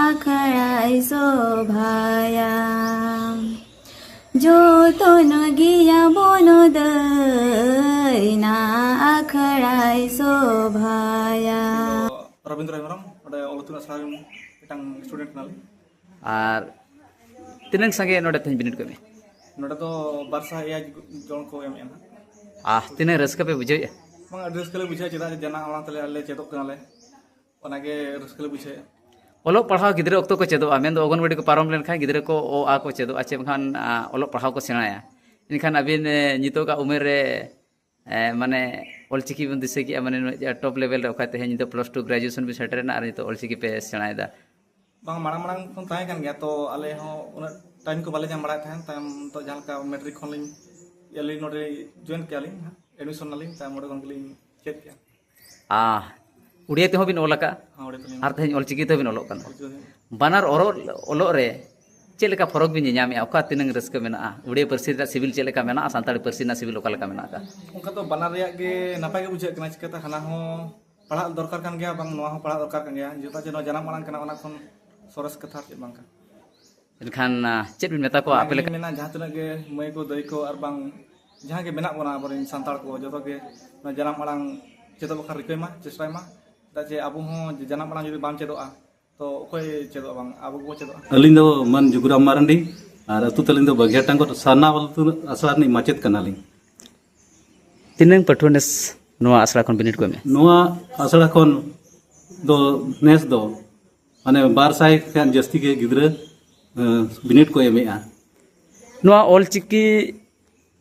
ᱟᱠᱷᱲᱟᱭ ᱥᱚᱵᱷᱟᱭᱟ᱾ ᱡᱚᱛᱚᱱ ᱜᱮᱭᱟ ᱵᱚᱱ ᱫᱟᱹᱭᱱᱟ, ᱟᱠᱷᱲᱟᱭ ᱥᱚᱵᱷᱟᱭᱟ᱾ ᱤᱧ ᱫᱚ ᱨᱚᱵᱤᱱᱫᱨᱚ ᱦᱮᱢᱵᱨᱚᱢ, ᱱᱚᱰᱮ ᱚᱞ ᱩᱛᱱᱟᱹᱣ ᱟᱥᱲᱟ ᱨᱮᱱ ᱢᱤᱫᱴᱟᱝ ᱥᱴᱩᱰᱮᱱᱴ ᱠᱟᱱᱟᱞᱤᱧ᱾ ᱟᱨ ᱛᱤᱱᱟᱹᱝ ᱥᱟᱸᱜᱮ ᱱᱚᱰᱮ ᱛᱮᱦᱮᱧ ᱵᱤᱱᱤᱰ ᱠᱚ ᱮᱢᱮᱫᱼᱟ? ᱱᱚᱰᱮ ᱫᱚ ᱵᱟᱨ ᱥᱟᱭ ᱮᱭᱟᱭ ᱡᱚᱱ ᱠᱚ ᱮᱢᱮᱫᱼᱟ ᱱᱟᱦᱟᱜ᱾ ᱟᱦ, ᱛᱤᱱᱟᱹᱝ ᱨᱟᱹᱥᱠᱟᱹ ᱯᱮ ᱵᱩᱡᱷᱟᱹᱣᱮᱫᱼᱟ? ᱵᱟᱝ, ᱟᱹᱰᱤ ᱨᱟᱹᱥᱠᱟᱹ ᱞᱮ ᱵᱩᱡᱷᱟᱹᱣᱟ, ᱪᱮᱫᱟᱜ ᱡᱮ ᱡᱟᱱᱟᱢ ᱟᱲᱟᱝ ᱛᱮᱞᱮ ᱟᱞᱮ ᱪᱮᱫᱚᱜ ᱠᱟᱱᱟᱞᱮ, ᱚᱱᱟᱜᱮ ᱨᱟᱹᱥᱠᱟᱹ ᱞᱮ ᱵᱩᱡᱷᱟᱹᱣᱮᱫᱼᱟ᱾ ᱚᱞᱚᱜ ᱯᱟᱲᱦᱟᱣ ᱜᱤᱫᱽᱨᱟᱹ ᱚᱠᱛᱚ ᱠᱚ ᱪᱮᱫᱚᱜᱼᱟ, ᱢᱮᱱᱫᱚ ᱚᱜᱚᱱᱣᱟᱲᱤ ᱠᱚ ᱯᱟᱨᱚᱢ ᱞᱮᱱᱠᱷᱟᱱ ᱜᱤᱫᱽᱨᱟᱹ ᱠᱚ ᱚ, ᱟ ᱠᱚ ᱪᱮᱫᱚᱜᱼᱟ, ᱪᱮ ᱵᱟᱝᱠᱷᱟᱱ, ᱟ, ᱚᱞᱚᱜ ᱯᱟᱲᱦᱟᱣ ᱠᱚ ᱥᱮᱬᱟᱭᱟ᱾ ᱮᱱᱠᱷᱟᱱ ᱟᱹᱵᱤᱱ, ᱮ, ᱱᱤᱛᱚᱜᱟᱜ ᱩᱢᱮᱨ ᱨᱮ, ᱮ, ᱢᱟᱱᱮ, ᱚᱞᱪᱤᱠᱤ ᱵᱤᱱ ᱫᱤᱥᱟᱹ ᱠᱮᱜᱼᱟ, ᱢᱟᱱᱮ, ᱱᱩᱱᱟᱹᱜ ᱴᱚᱯ ᱞᱮᱵᱮᱞ ᱨᱮ ᱚᱠᱟ ᱛᱮᱦᱮᱧ ᱱᱤᱛᱚᱜ ᱯᱞᱟᱥ ᱴᱩ ᱜᱨᱮᱡᱩᱭᱮᱥᱚᱱ ᱵᱤᱱ ᱥᱮᱴᱮᱨᱮᱱᱟ ᱟᱨ ᱱᱤᱛᱚᱜ ᱚᱞᱪᱤᱠᱤ ᱯᱮ ᱥᱮᱬᱟᱭᱮᱫᱟ᱾ ᱵᱟᱝ, ᱢᱟᱲᱟᱝ ᱢᱟᱲᱟᱝ ᱠᱷᱚᱱ ᱛᱟᱦᱮᱸ ᱠᱟᱱ ᱜᱮᱭᱟ, ᱛᱚ ᱟᱞᱮ ᱦᱚᱸ ᱩᱱᱟᱹᱜ ᱴᱟᱭᱤᱢ ᱠᱚ ᱵᱟᱞᱮ ᱧᱟᱢ ᱵᱟᱲᱟᱭᱮᱫ ᱛᱟᱦᱮᱸᱱ᱾ ᱛᱟᱭᱚᱢ ᱛᱚ ᱡᱟᱦᱟᱸ ᱞᱮᱠᱟ ᱢᱮᱴᱨᱤᱠ ᱠᱷᱚᱱ ᱞᱤᱧ ᱟᱹᱞᱤᱧ ᱱᱚᱰᱮ ᱡᱚᱭᱮᱱ ᱠᱮᱜᱼᱟ ᱞᱤᱧ, ᱮᱰᱢᱤᱥᱚᱱ ᱱᱟᱞᱤᱧ, ᱛᱟᱭᱚᱢ ᱚᱸᱰᱮ ᱠᱷᱚᱱ ᱜᱮᱞᱤᱧ ᱪᱮᱫ ᱠᱮᱜᱼᱟ᱾ ᱟ ᱩᱲᱤᱭᱟ ᱛᱮᱦᱚᱸ ᱵᱤᱱ ᱚᱞ ᱟᱠᱟᱫᱼᱟ ᱦᱚᱸ, ᱚᱸᱰᱮ ᱛᱟᱹᱞᱤᱧ ᱟᱨ ᱛᱮᱦᱮᱧ ᱚᱞᱪᱤᱠᱤ ᱛᱮᱦᱚᱸ ᱵᱤᱱ ᱚᱞᱚᱜ ᱠᱟᱱᱟ᱾ ᱚᱞᱪᱤᱠᱤ ᱛᱮ᱾ ᱵᱟᱱᱟᱨ ᱚᱞᱚᱜ ᱚᱞᱚᱜ ᱨᱮ ᱪᱮᱫ ᱞᱮᱠᱟ ᱯᱷᱚᱨᱚᱠ ᱵᱤᱱ ᱧᱮᱧᱟᱢᱮᱫᱼᱟ? ᱚᱠᱟ ᱛᱤᱱᱟᱹᱝ ᱨᱟᱹᱥᱠᱟᱹ ᱢᱮᱱᱟᱜᱼᱟ? ᱩᱲᱤᱭᱟ ᱯᱟᱹᱨᱥᱤ ᱨᱮᱱᱟᱜ ᱥᱤᱵᱤᱞ ᱪᱮᱫ ᱞᱮᱠᱟ ᱢᱮᱱᱟᱜᱼᱟ? ᱥᱟᱱᱛᱟᱲᱤ ᱯᱟᱹᱨᱥᱤ ᱨᱮᱱᱟᱜ ᱥᱤᱵᱤᱞ ᱚᱠᱟ ᱞᱮᱠᱟ ᱢᱮᱱᱟᱜ ᱟᱠᱟᱫᱼᱟ? ᱚᱱᱠᱟ ᱫᱚ ᱵᱟᱱᱟᱨ ᱨᱮᱭᱟᱜ ᱜᱮ ᱱᱟᱯᱟᱭ ᱜᱮ ᱵᱩᱡᱷᱟᱹᱜ ᱠᱟᱱᱟ᱾ ᱪᱤᱠᱟᱹᱛᱮ ᱦᱟᱱᱟ ᱦᱚᱸ ᱯᱟᱲᱦᱟᱜ ᱫᱚᱨᱠᱟᱨ ᱠᱟᱱ ᱜᱮᱭᱟ, ᱵᱟᱝ ᱱᱚᱣᱟ ᱦᱚᱸ ᱯᱟᱲᱦᱟᱜ ᱫᱚᱨᱠᱟᱨ ᱠᱟᱱ ᱜᱮᱭᱟ, ᱡᱚᱛᱚ ᱪᱮᱫ ᱱᱚᱣᱟ ᱡᱟᱱᱟᱢ ᱟᱲᱟᱝ ᱠᱟᱱᱟ, ᱚᱱᱟ ᱠᱷᱚᱱ ᱥᱚᱨᱮᱥ ᱠᱟᱛᱷᱟ ᱪᱮᱫ ᱵᱟᱝ ᱠᱟᱱᱟ᱾ ᱮᱱᱠᱷᱟᱱ ᱟ, ᱪᱮᱫ ᱵᱤᱱ ᱢᱮᱛᱟ ᱠᱚᱣᱟ ᱟᱯᱮ ᱞᱮᱠᱟ? ᱢᱮᱱᱟ ᱡᱟᱦᱟᱸ ᱛᱤᱱᱟᱹᱜ ᱜᱮ ᱢᱟᱹᱭ ᱠᱚ ᱫᱟᱹᱭ ᱠᱚ ᱟᱨ ᱵᱟᱝ ᱡᱟᱦᱟᱸ ᱜᱮ ᱢᱮᱱᱟᱜ ᱵᱚᱱᱟ ᱟᱵᱚᱨᱮᱱ ᱥᱟᱱᱛᱟᱲ ᱠᱚ, ᱡᱚᱛᱚ ᱜᱮ ᱱᱚᱣᱟ ᱡᱟᱱᱟᱢ ᱟᱲᱟᱝ ᱪᱮᱫᱚᱜ ᱵᱟᱠᱷᱨᱟ ᱨᱤᱠᱟᱹᱭ ᱢᱟ, ᱪᱮᱥᱴᱟᱭ ᱢᱟ᱾ ᱪᱮᱫᱟᱜ ᱡᱮ ᱟᱵᱚ ᱦᱚᱸ ᱡᱟᱱᱟᱢ ᱟᱲᱟᱝ ᱡᱩᱫᱤ ᱵᱟᱢ ᱪᱮᱫᱚᱜᱼᱟ, ᱛᱚ ᱚᱠᱚᱭ ᱪᱮᱫᱚᱜᱼᱟ? ᱵᱟᱝ ᱟᱵᱚ ᱜᱮᱵᱚ ᱪᱮᱫᱚᱜᱼᱟ᱾ ᱟᱹᱞᱤᱧ ᱫᱚ ᱢᱟᱹᱱ ᱡᱩᱜᱩᱨᱟᱢ ᱢᱟᱨᱟᱱᱰᱤ, ᱟᱨ ᱟᱹᱛᱩ ᱛᱟᱹᱞᱤᱧ ᱫᱚ ᱵᱟᱹᱜᱷᱤᱭᱟ ᱴᱟᱝᱜᱚᱨ, ᱥᱟᱨᱱᱟ ᱟᱹᱛᱩ ᱟᱥᱲᱟ ᱨᱤᱱᱤᱡ ᱢᱟᱪᱮᱫ ᱠᱟᱱᱟᱞᱤᱧ᱾ ᱛᱤᱱᱟᱹᱝ ᱯᱟᱹᱴᱷᱩᱣᱟᱹ ᱱᱮᱥ ᱱᱚᱣᱟ ᱟᱥᱲᱟ ᱠᱷᱚᱱ ᱵᱤᱱᱤᱰ ᱠᱚ ᱮᱢᱮᱫᱼᱟ? ᱱᱚᱣᱟ ᱟᱥᱲᱟ ᱠᱷᱚᱱ ᱫᱚ ᱱᱮᱥ ᱫᱚ ᱢᱟᱱᱮ ᱵᱟᱨ ᱥᱟᱭ ᱠᱷᱚᱱ ᱡᱟᱹᱥᱛᱤ ᱜᱮ ᱜᱤᱫᱽᱨᱟᱹ ᱵᱤᱱᱤᱰ ᱠᱚ ᱮᱢᱮᱫᱼᱟ᱾ ᱱᱚᱣᱟ ᱚᱞᱪᱤᱠᱤ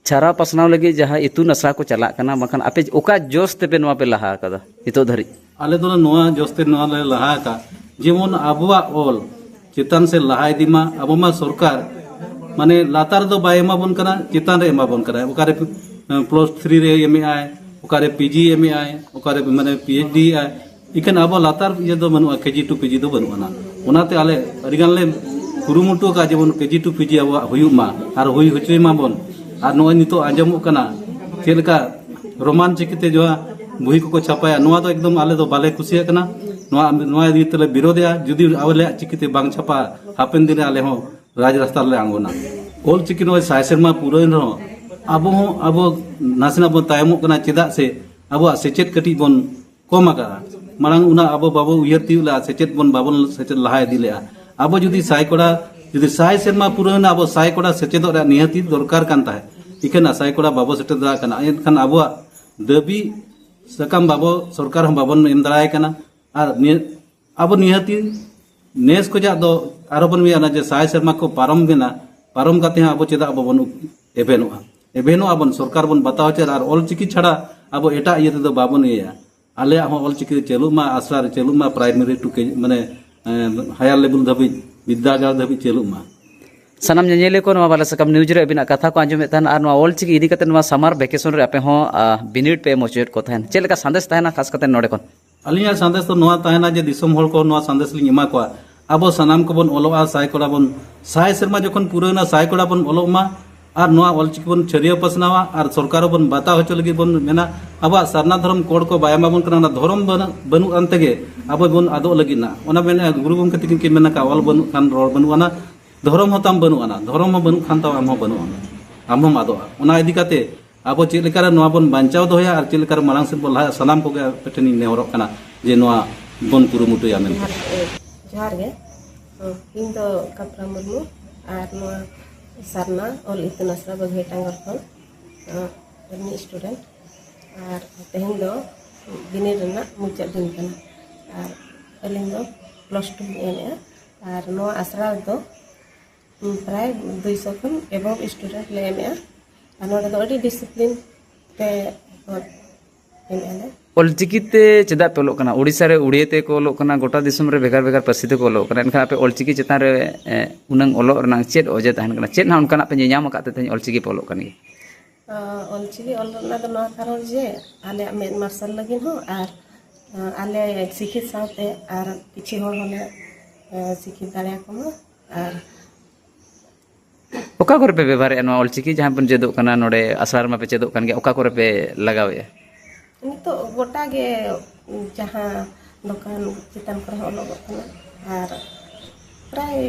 ᱪᱷᱟᱨᱟᱣ ᱯᱟᱥᱱᱟᱣ ᱞᱟᱹᱜᱤᱫ ᱡᱟᱦᱟᱸ ᱤᱛᱩᱱ ᱟᱥᱲᱟ ᱠᱚ ᱪᱟᱞᱟᱜ ᱠᱟᱱᱟ, ᱵᱟᱝᱠᱷᱟᱱ ᱟᱯᱮ ᱚᱠᱟ ᱡᱚᱥ ᱛᱮᱯᱮ ᱱᱚᱣᱟ ᱯᱮ ᱞᱟᱦᱟ ᱟᱠᱟᱫᱟ ᱱᱤᱛᱚᱜ ᱫᱷᱟᱹᱨᱤᱡ? ᱟᱞᱮ ᱫᱚ ᱱᱚᱣᱟ ᱡᱚᱥ ᱛᱮ ᱱᱚᱣᱟ ᱞᱮ ᱞᱟᱦᱟ ᱟᱠᱟᱫ, ᱡᱮᱢᱚᱱ ᱟᱵᱚᱣᱟᱜ ᱚᱞ ᱪᱮᱛᱟᱱ ᱥᱮᱫ ᱞᱟᱦᱟ ᱤᱫᱤ ᱢᱟ᱾ ᱟᱵᱚ ᱢᱟ ᱥᱚᱨᱠᱟᱨ ᱢᱟᱱᱮ ᱞᱟᱛᱟᱨ ᱫᱚ ᱵᱟᱭ ᱮᱢᱟ ᱵᱚᱱ ᱠᱟᱱᱟ, ᱪᱮᱛᱟᱱ ᱨᱮ ᱮᱢᱟ ᱵᱚᱱ ᱠᱟᱱᱟ᱾ ᱚᱠᱟᱨᱮ ᱯᱞᱟᱥ ᱛᱷᱨᱤ ᱨᱮ ᱮᱢᱮᱫ ᱟᱭ, ᱚᱠᱟᱨᱮ ᱯᱤᱡᱤ ᱮᱢᱮᱫ ᱟᱭ, ᱚᱠᱟᱨᱮ ᱢᱟᱱᱮ ᱯᱤ ᱮᱭᱤᱪ ᱰᱤ ᱟᱭ, ᱤᱠᱷᱟᱹᱱ ᱟᱵᱚ ᱞᱟᱛᱟᱨ ᱤᱭᱟᱹ ᱫᱚ ᱵᱟᱹᱱᱩᱜᱼᱟ, ᱠᱮᱡᱤ ᱴᱩ ᱯᱤᱡᱤ ᱫᱚ ᱵᱟᱹᱱᱩᱜ ᱟᱱᱟ᱾ ᱚᱱᱟᱛᱮ ᱟᱞᱮ ᱟᱹᱰᱤ ᱜᱟᱱ ᱞᱮ ᱠᱩᱨᱩᱢᱩᱴᱩ ᱟᱠᱟᱫᱼᱟ, ᱡᱮᱢᱚᱱ ᱠᱮᱡᱤ ᱴᱩ ᱯᱤᱡᱤ ᱟᱵᱚᱣᱟᱜ ᱦᱩᱭᱩᱜ ᱢᱟ ᱟᱨ ᱦᱩᱭ ᱦᱚᱪᱚᱭ ᱢᱟᱵᱚᱱ᱾ ᱟᱨ ᱱᱚᱜᱼᱚᱭ ᱱᱤᱛᱚᱜ ᱟᱸᱡᱚᱢᱚᱜ ᱠᱟᱱᱟ ᱪᱮᱫ ᱞᱮᱠᱟ ᱨᱳᱢᱟᱱ ᱪᱤᱠᱤᱛᱮ ᱡᱟᱦᱟᱸ ᱵᱩᱦᱤ ᱠᱚᱠᱚ ᱪᱷᱟᱯᱟᱭᱟ, ᱱᱚᱣᱟ ᱫᱚ ᱮᱠᱫᱚᱢ ᱟᱞᱮ ᱫᱚ ᱵᱟᱞᱮ ᱠᱩᱥᱤᱭᱟᱜ ᱠᱟᱱᱟ᱾ ᱱᱚᱣᱟ ᱱᱚᱣᱟ ᱤᱫᱤ ᱛᱮᱞᱮ ᱵᱤᱨᱳᱫᱷᱮᱜᱼᱟ᱾ ᱡᱩᱫᱤ ᱟᱞᱮᱭᱟᱜ ᱪᱤᱠᱤᱛᱮ ᱵᱟᱝ ᱪᱷᱟᱯᱟᱜᱼᱟ, ᱦᱟᱯᱮᱱ ᱫᱤᱱ ᱨᱮ ᱟᱞᱮ ᱦᱚᱸ ᱨᱟᱡᱽ ᱨᱟᱥᱛᱟ ᱨᱮᱞᱮ ᱟᱬᱜᱚᱱᱟ᱾ ᱚᱞ ᱪᱤᱠᱤ ᱱᱚᱜᱼᱚᱭ ᱥᱟᱭ ᱥᱮᱨᱢᱟ ᱯᱩᱨᱟᱹᱣᱮᱱ ᱨᱮᱦᱚᱸ ᱟᱵᱚ ᱦᱚᱸ ᱟᱵᱚ ᱱᱟᱥᱮᱱᱟᱜ ᱵᱚᱱ ᱛᱟᱭᱚᱢᱚᱜ ᱠᱟᱱᱟ᱾ ᱪᱮᱫᱟᱜ ᱥᱮ ᱟᱵᱚᱣᱟᱜ ᱥᱮᱪᱮᱫ ᱠᱟᱹᱴᱤᱡ ᱵᱚᱱ ᱠᱚᱢ ᱟᱠᱟᱫᱼᱟ᱾ ᱢᱟᱲᱟᱝ ᱚᱱᱟ ᱟᱵᱚ ᱵᱟᱵᱚ ᱩᱭᱦᱟᱹᱨ ᱛᱤᱭᱳᱜ ᱞᱮᱫᱼᱟ, ᱥᱮᱪᱮᱫ ᱵᱚᱱ ᱵᱟᱵᱚᱱ ᱥᱮᱪᱮᱫ ᱞᱟᱦᱟ ᱤᱫᱤ ᱞᱮᱫᱼᱟ᱾ ᱟᱵᱚ ᱡᱩᱫᱤ ᱥᱟᱭ ᱠᱚᱲᱟ ᱡᱩᱫᱤ ᱥᱟᱭ ᱥᱮᱨᱢᱟ ᱯᱩᱨᱟᱹᱣᱮᱱᱟ, ᱟᱵᱚ ᱥᱟᱭ ᱠᱚᱲᱟ ᱥᱮᱪᱮᱫᱚᱜ ᱨᱮᱭᱟᱜ ᱱᱤᱦᱟᱹᱛᱤ ᱫᱚᱨᱠᱟᱨ ᱠᱟᱱ ᱛᱟᱦᱮᱸᱫ, ᱤᱠᱷᱟᱹᱱ ᱥᱟᱭ ᱠᱚᱲᱟ ᱵᱟᱵᱚ ᱥᱮᱴᱮᱨ ᱫᱟᱲᱮᱭᱟᱜ ᱠᱟᱱᱟ᱾ ᱮᱱᱠᱷᱟᱱ ᱟᱵᱚᱣᱟᱜ ᱫᱟᱹᱵᱤ ᱥᱟᱠᱟᱢ ᱵᱟᱵᱚ ᱥᱚᱨᱠᱟᱨ ᱦᱚᱸ ᱵᱟᱵᱚᱱ ᱮᱢ ᱫᱟᱲᱮᱭᱟᱭ ᱠᱟᱱᱟ᱾ ᱟᱨ ᱱᱤᱭᱟᱹ ᱟᱵᱚ ᱱᱤᱦᱟᱹᱛᱤ ᱱᱮᱥ ᱠᱷᱚᱡᱟᱜ ᱫᱚ ᱟᱨᱚ ᱵᱚᱱ ᱢᱮᱱᱟ ᱡᱮ ᱥᱟᱭ ᱥᱮᱨᱢᱟ ᱠᱚ ᱯᱟᱨᱚᱢ ᱮᱱᱟ, ᱯᱟᱨᱚᱢ ᱠᱟᱛᱮ ᱦᱚᱸ ᱟᱵᱚ ᱪᱮᱫᱟᱜ ᱵᱟᱵᱚᱱ ᱮᱵᱷᱮᱱᱚᱜᱼᱟ? ᱮᱵᱷᱮᱱᱚᱜᱼᱟ ᱵᱚᱱ, ᱥᱚᱨᱠᱟᱨ ᱵᱚᱱ ᱵᱟᱛᱟᱣ ᱦᱚᱪᱚᱭᱟ᱾ ᱟᱨ ᱚᱞ ᱪᱤᱠᱤ ᱪᱷᱟᱲᱟ ᱟᱵᱚ ᱮᱴᱟᱜ ᱤᱭᱟᱹ ᱛᱮᱫᱚ ᱵᱟᱵᱚᱱ ᱤᱭᱟᱹᱭᱟ᱾ ᱟᱞᱮᱭᱟᱜ ᱦᱚᱸ ᱚᱞ ᱪᱤᱠᱤ ᱪᱟᱹᱞᱩᱜ ᱢᱟ, ᱟᱥᱲᱟ ᱨᱮ ᱪᱟᱹᱞᱩᱜ ᱢᱟ, ᱯᱨᱟᱭᱢᱟᱨᱤ ᱴᱩ ᱠᱮᱡᱤ ᱢᱟᱱᱮ ᱦᱟᱭᱟᱨ ᱞᱮᱵᱮᱞ ᱫᱷᱟᱹᱵᱤᱡ, ᱵᱤᱨᱫᱟᱹᱜᱟᱲ ᱫᱷᱟᱹᱵᱤᱡ ᱪᱟᱹᱞᱩᱜ ᱢᱟ᱾ ᱥᱟᱱᱟᱢ ᱧᱮᱧᱮᱞᱤᱭᱟᱹ ᱠᱚ, ᱱᱚᱣᱟ ᱵᱟᱞᱮ ᱥᱟᱠᱟᱢ ᱱᱤᱭᱩᱡᱽ ᱨᱮ ᱟᱹᱵᱤᱱᱟᱜ ᱠᱟᱛᱷᱟ ᱠᱚ ᱟᱸᱡᱚᱢᱮᱫ ᱛᱟᱦᱮᱱᱟ ᱟᱨ ᱱᱚᱣᱟ ᱚᱞᱪᱤᱠᱤ ᱤᱫᱤ ᱠᱟᱛᱮ ᱱᱚᱣᱟ ᱥᱟᱢᱟᱨ ᱵᱷᱮᱠᱮᱥᱚᱱ ᱨᱮ ᱟᱯᱮ ᱦᱚᱸ, ᱟ, ᱵᱤᱱᱤᱰ ᱯᱮ ᱮᱢ ᱦᱚᱪᱚᱭᱮᱫ ᱠᱚ ᱛᱟᱦᱮᱱ, ᱪᱮᱫ ᱞᱮᱠᱟ ᱥᱟᱸᱫᱮᱥ ᱛᱟᱦᱮᱱᱟ ᱠᱷᱟᱥ ᱠᱟᱛᱮ ᱱᱚᱰᱮ ᱠᱷᱚᱱ? ᱟᱹᱞᱤᱧᱟᱜ ᱥᱟᱸᱫᱮᱥ ᱫᱚ ᱱᱚᱣᱟ ᱛᱟᱦᱮᱱᱟ ᱡᱮ ᱫᱤᱥᱚᱢ ᱦᱚᱲ ᱠᱚ ᱱᱚᱣᱟ ᱥᱟᱸᱫᱮᱥ ᱞᱤᱧ ᱮᱢᱟ ᱠᱚᱣᱟ, ᱟᱵᱚ ᱥᱟᱱᱟᱢ ᱠᱚᱵᱚᱱ ᱚᱞᱚᱜᱼᱟ, ᱥᱟᱭ ᱠᱚᱲᱟ ᱵᱚᱱ, ᱥᱟᱭ ᱥᱮᱨᱢᱟ ᱡᱚᱠᱷᱚᱱ ᱯᱩᱨᱟᱹᱣᱱᱟ, ᱥᱟᱭ ᱠᱚᱲᱟ ᱵᱚᱱ ᱚᱞᱚᱜ ᱢᱟ ᱟᱨ ᱱᱚᱣᱟ ᱚᱞᱪᱤᱠᱤ ᱵᱚᱱ ᱪᱷᱟᱹᱨᱭᱟᱹᱣ ᱯᱟᱥᱱᱟᱣᱟ ᱟᱨ ᱥᱚᱨᱠᱟᱨ ᱦᱚᱸᱵᱚᱱ ᱵᱟᱛᱟᱣ ᱦᱚᱪᱚ ᱞᱟᱹᱜᱤᱫ ᱵᱚᱱ ᱢᱮᱱᱟ᱾ ᱟᱵᱚᱣᱟᱜ ᱥᱟᱨᱱᱟ ᱫᱷᱚᱨᱚᱢ ᱠᱳᱰ ᱠᱚ ᱵᱟᱭ ᱮᱢᱟ ᱵᱚᱱ ᱠᱟᱱᱟ, ᱚᱱᱟ ᱫᱷᱚᱨᱚᱢ ᱵᱟᱹᱱᱩᱜ, ᱵᱟᱹᱱᱩᱜ ᱟᱱ ᱛᱮᱜᱮ ᱟᱵᱚ ᱵᱚᱱ ᱟᱫᱚᱜ ᱞᱟᱹᱜᱤᱫ ᱱᱟ᱾ ᱚᱱᱟ ᱢᱮᱱ ᱜᱩᱨᱩ ᱜᱚᱢᱠᱮ ᱛᱤᱠᱤᱱ ᱠᱤᱱ ᱢᱮᱱ ᱟᱠᱟᱫ, "ᱚᱞ ᱵᱟᱹᱱᱩᱜ ᱠᱷᱟᱱ ᱨᱚᱲ ᱵᱟᱹᱱᱩᱜ ᱟᱱᱟ, ᱫᱷᱚᱨᱚᱢ ᱦᱚᱸ ᱛᱟᱢ ᱵᱟᱹᱱᱩᱜ ᱟᱱᱟ, ᱫᱷᱚᱨᱚᱢ ᱦᱚᱸ ᱵᱟᱹᱱᱩᱜ ᱠᱷᱟᱱ ᱛᱟᱢ ᱟᱢ ᱦᱚᱸ ᱵᱟᱹᱱᱩᱜ ᱟᱢ, ᱟᱢ ᱦᱚᱸᱢ ᱟᱫᱚᱜᱼᱟ᱾" ᱚᱱᱟ ᱤᱫᱤ ᱠᱟᱛᱮ ᱟᱵᱚ ᱪᱮᱫ ᱞᱮᱠᱟᱨᱮ ᱱᱚᱣᱟ ᱵᱚᱱ ᱵᱟᱧᱪᱟᱣ ᱫᱚᱦᱚᱭᱟ ᱟᱨ ᱪᱮᱫ ᱞᱮᱠᱟᱨᱮ ᱢᱟᱲᱟᱝ ᱥᱮᱫ ᱵᱚᱱ ᱞᱟᱦᱟᱭᱟ, ᱥᱟᱱᱟᱢ ᱠᱚᱜᱮ ᱟᱯᱮ ᱴᱷᱮᱱᱤᱧ ᱱᱮᱦᱚᱨᱚᱜ ᱠᱟᱱᱟ ᱡᱮ ᱱᱚᱣᱟ ᱵᱚᱱ ᱠᱩᱨᱩᱢᱩᱴᱩᱭᱟ ᱢᱮᱱᱛᱮ᱾ ᱡᱚᱦᱟᱨ, ᱮ, ᱡᱚᱦᱟᱨ ᱜᱮ᱾ ᱤᱧ ᱫᱚ ᱠᱟᱯᱨᱟ ᱢᱩᱨᱢᱩ ᱟᱨ ᱱᱚᱣᱟ ᱥᱟᱨᱱᱟ ᱚᱞ ᱤᱛᱩᱱ ᱟᱥᱲᱟ ᱵᱟᱹᱜᱷᱟᱹᱭ ᱴᱟᱸᱜᱚᱨ ᱠᱷᱚᱱ, ᱮ, ᱨᱤᱱᱤᱡ ᱥᱴᱩᱰᱮᱱᱴ᱾ ᱟᱨ ᱛᱮᱦᱮᱧ ᱫᱚ ᱵᱤᱱᱤᱰ ᱨᱮᱱᱟᱜ ᱢᱩᱪᱟᱹᱫ ᱫᱤᱱ ᱠᱟᱱᱟ ᱟᱨ ᱟᱹᱞᱤᱧ ᱫᱚ ᱯᱞᱟᱥ ᱴᱩ ᱞᱤᱧ ᱮᱢᱮᱜᱼᱟ᱾ ᱟᱨ ᱱᱚᱣᱟ ᱟᱥᱲᱟ ᱨᱮᱫᱚ ᱯᱨᱟᱭ ᱫᱩᱭᱥᱚ ᱠᱷᱚᱱ ᱮᱵᱚᱵᱷ ᱥᱴᱩᱰᱮᱱᱴ ᱞᱮ ᱮᱢᱮᱜᱼᱟ᱾ ᱟᱨ ᱱᱚᱰᱮ ᱫᱚ ᱟᱹᱰᱤ ᱰᱤᱥᱤᱯᱞᱤᱱ ᱛᱮ ᱠᱚ ᱮᱢᱮᱜᱼᱟ ᱞᱮ᱾ ᱚᱞᱪᱤᱠᱤ ᱛᱮ ᱪᱮᱫᱟᱜ ᱯᱮ ᱚᱞᱚᱜ ᱠᱟᱱᱟ? ᱳᱰᱤᱥᱟ ᱨᱮ ᱩᱲᱤᱭᱟᱹ ᱛᱮᱠᱚ ᱚᱞᱚᱜ ᱠᱟᱱᱟ, ᱜᱚᱴᱟ ᱫᱤᱥᱚᱢ ᱨᱮ ᱵᱷᱮᱜᱟᱨ ᱵᱷᱮᱜᱟᱨ ᱯᱟᱹᱨᱥᱤ ᱛᱮᱠᱚ ᱚᱞᱚᱜ ᱠᱟᱱᱟ, ᱮᱱᱠᱷᱟᱱ ᱟᱯᱮ ᱚᱞᱪᱤᱠᱤ ᱪᱮᱛᱟᱱ ᱨᱮ, ᱮ, ᱩᱱᱟᱹᱝ ᱚᱞᱚᱜ ᱨᱮᱱᱟᱜ ᱪᱮᱫ ᱚᱡᱮ ᱛᱟᱦᱮᱱ ᱠᱟᱱᱟ? ᱪᱮᱫ ᱦᱟᱸᱜ ᱚᱱᱠᱟᱱᱟᱜ ᱯᱮ ᱧᱮᱧᱟᱢ ᱟᱠᱟᱫ ᱛᱮ ᱛᱮᱦᱮᱧ ᱚᱞᱪᱤᱠᱤ ᱯᱮ ᱚᱞᱚᱜ ᱠᱟᱱ ᱜᱮᱭᱟ? ᱚ, ᱚᱞᱪᱤᱠᱤ ᱚᱞ ᱨᱮᱱᱟᱜ ᱫᱚ ᱱᱚᱣᱟ ᱠᱟᱨᱚᱱ ᱡᱮ ᱟᱞᱮᱭᱟᱜ ᱢᱮᱫ ᱢᱟᱨᱥᱟᱞ ᱞᱟᱹᱜᱤᱫ ᱦᱚᱸ ᱟᱨ, ᱚ, ᱟᱞᱮ ᱥᱤᱠᱷᱤᱛ ᱥᱟᱶᱛᱮ ᱟᱨ ᱠᱤᱪᱷᱩ ᱦᱚᱲ ᱦᱚᱸᱞᱮ, ᱚ, ᱥᱤᱠᱷᱤᱛ ᱫᱟᱲᱮᱭᱟᱠᱚ ᱢᱟ᱾ ᱟᱨ ᱚᱠᱟ ᱠᱚᱨᱮ ᱯᱮ ᱵᱮᱵᱷᱟᱨᱮᱫᱼᱟ ᱱᱚᱣᱟ ᱚᱞᱪᱤᱠᱤ? ᱡᱟᱦᱟᱸ ᱵᱚᱱ ᱪᱮᱫᱚᱜ ᱠᱟᱱᱟ ᱱᱚᱰᱮ ᱟᱥᱲᱟ ᱨᱮᱢᱟ ᱯᱮ ᱪᱮᱫᱚᱜ ᱠᱟᱱ ᱜᱮᱭᱟ, ᱚᱠᱟ ᱠᱚᱨᱮ ᱯᱮ ᱞᱟᱜᱟᱣᱮᱫᱼᱟ? ᱱᱤᱛᱚᱜ ᱜᱚᱴᱟ ᱜᱮ, ᱡᱟᱦᱟᱸ ᱫᱚᱠᱟᱱ ᱪᱮᱛᱟᱱ ᱠᱚᱨᱮ ᱦᱚᱸ ᱚᱞᱚᱜᱚᱜ ᱠᱟᱱᱟ ᱟᱨ ᱯᱨᱟᱭ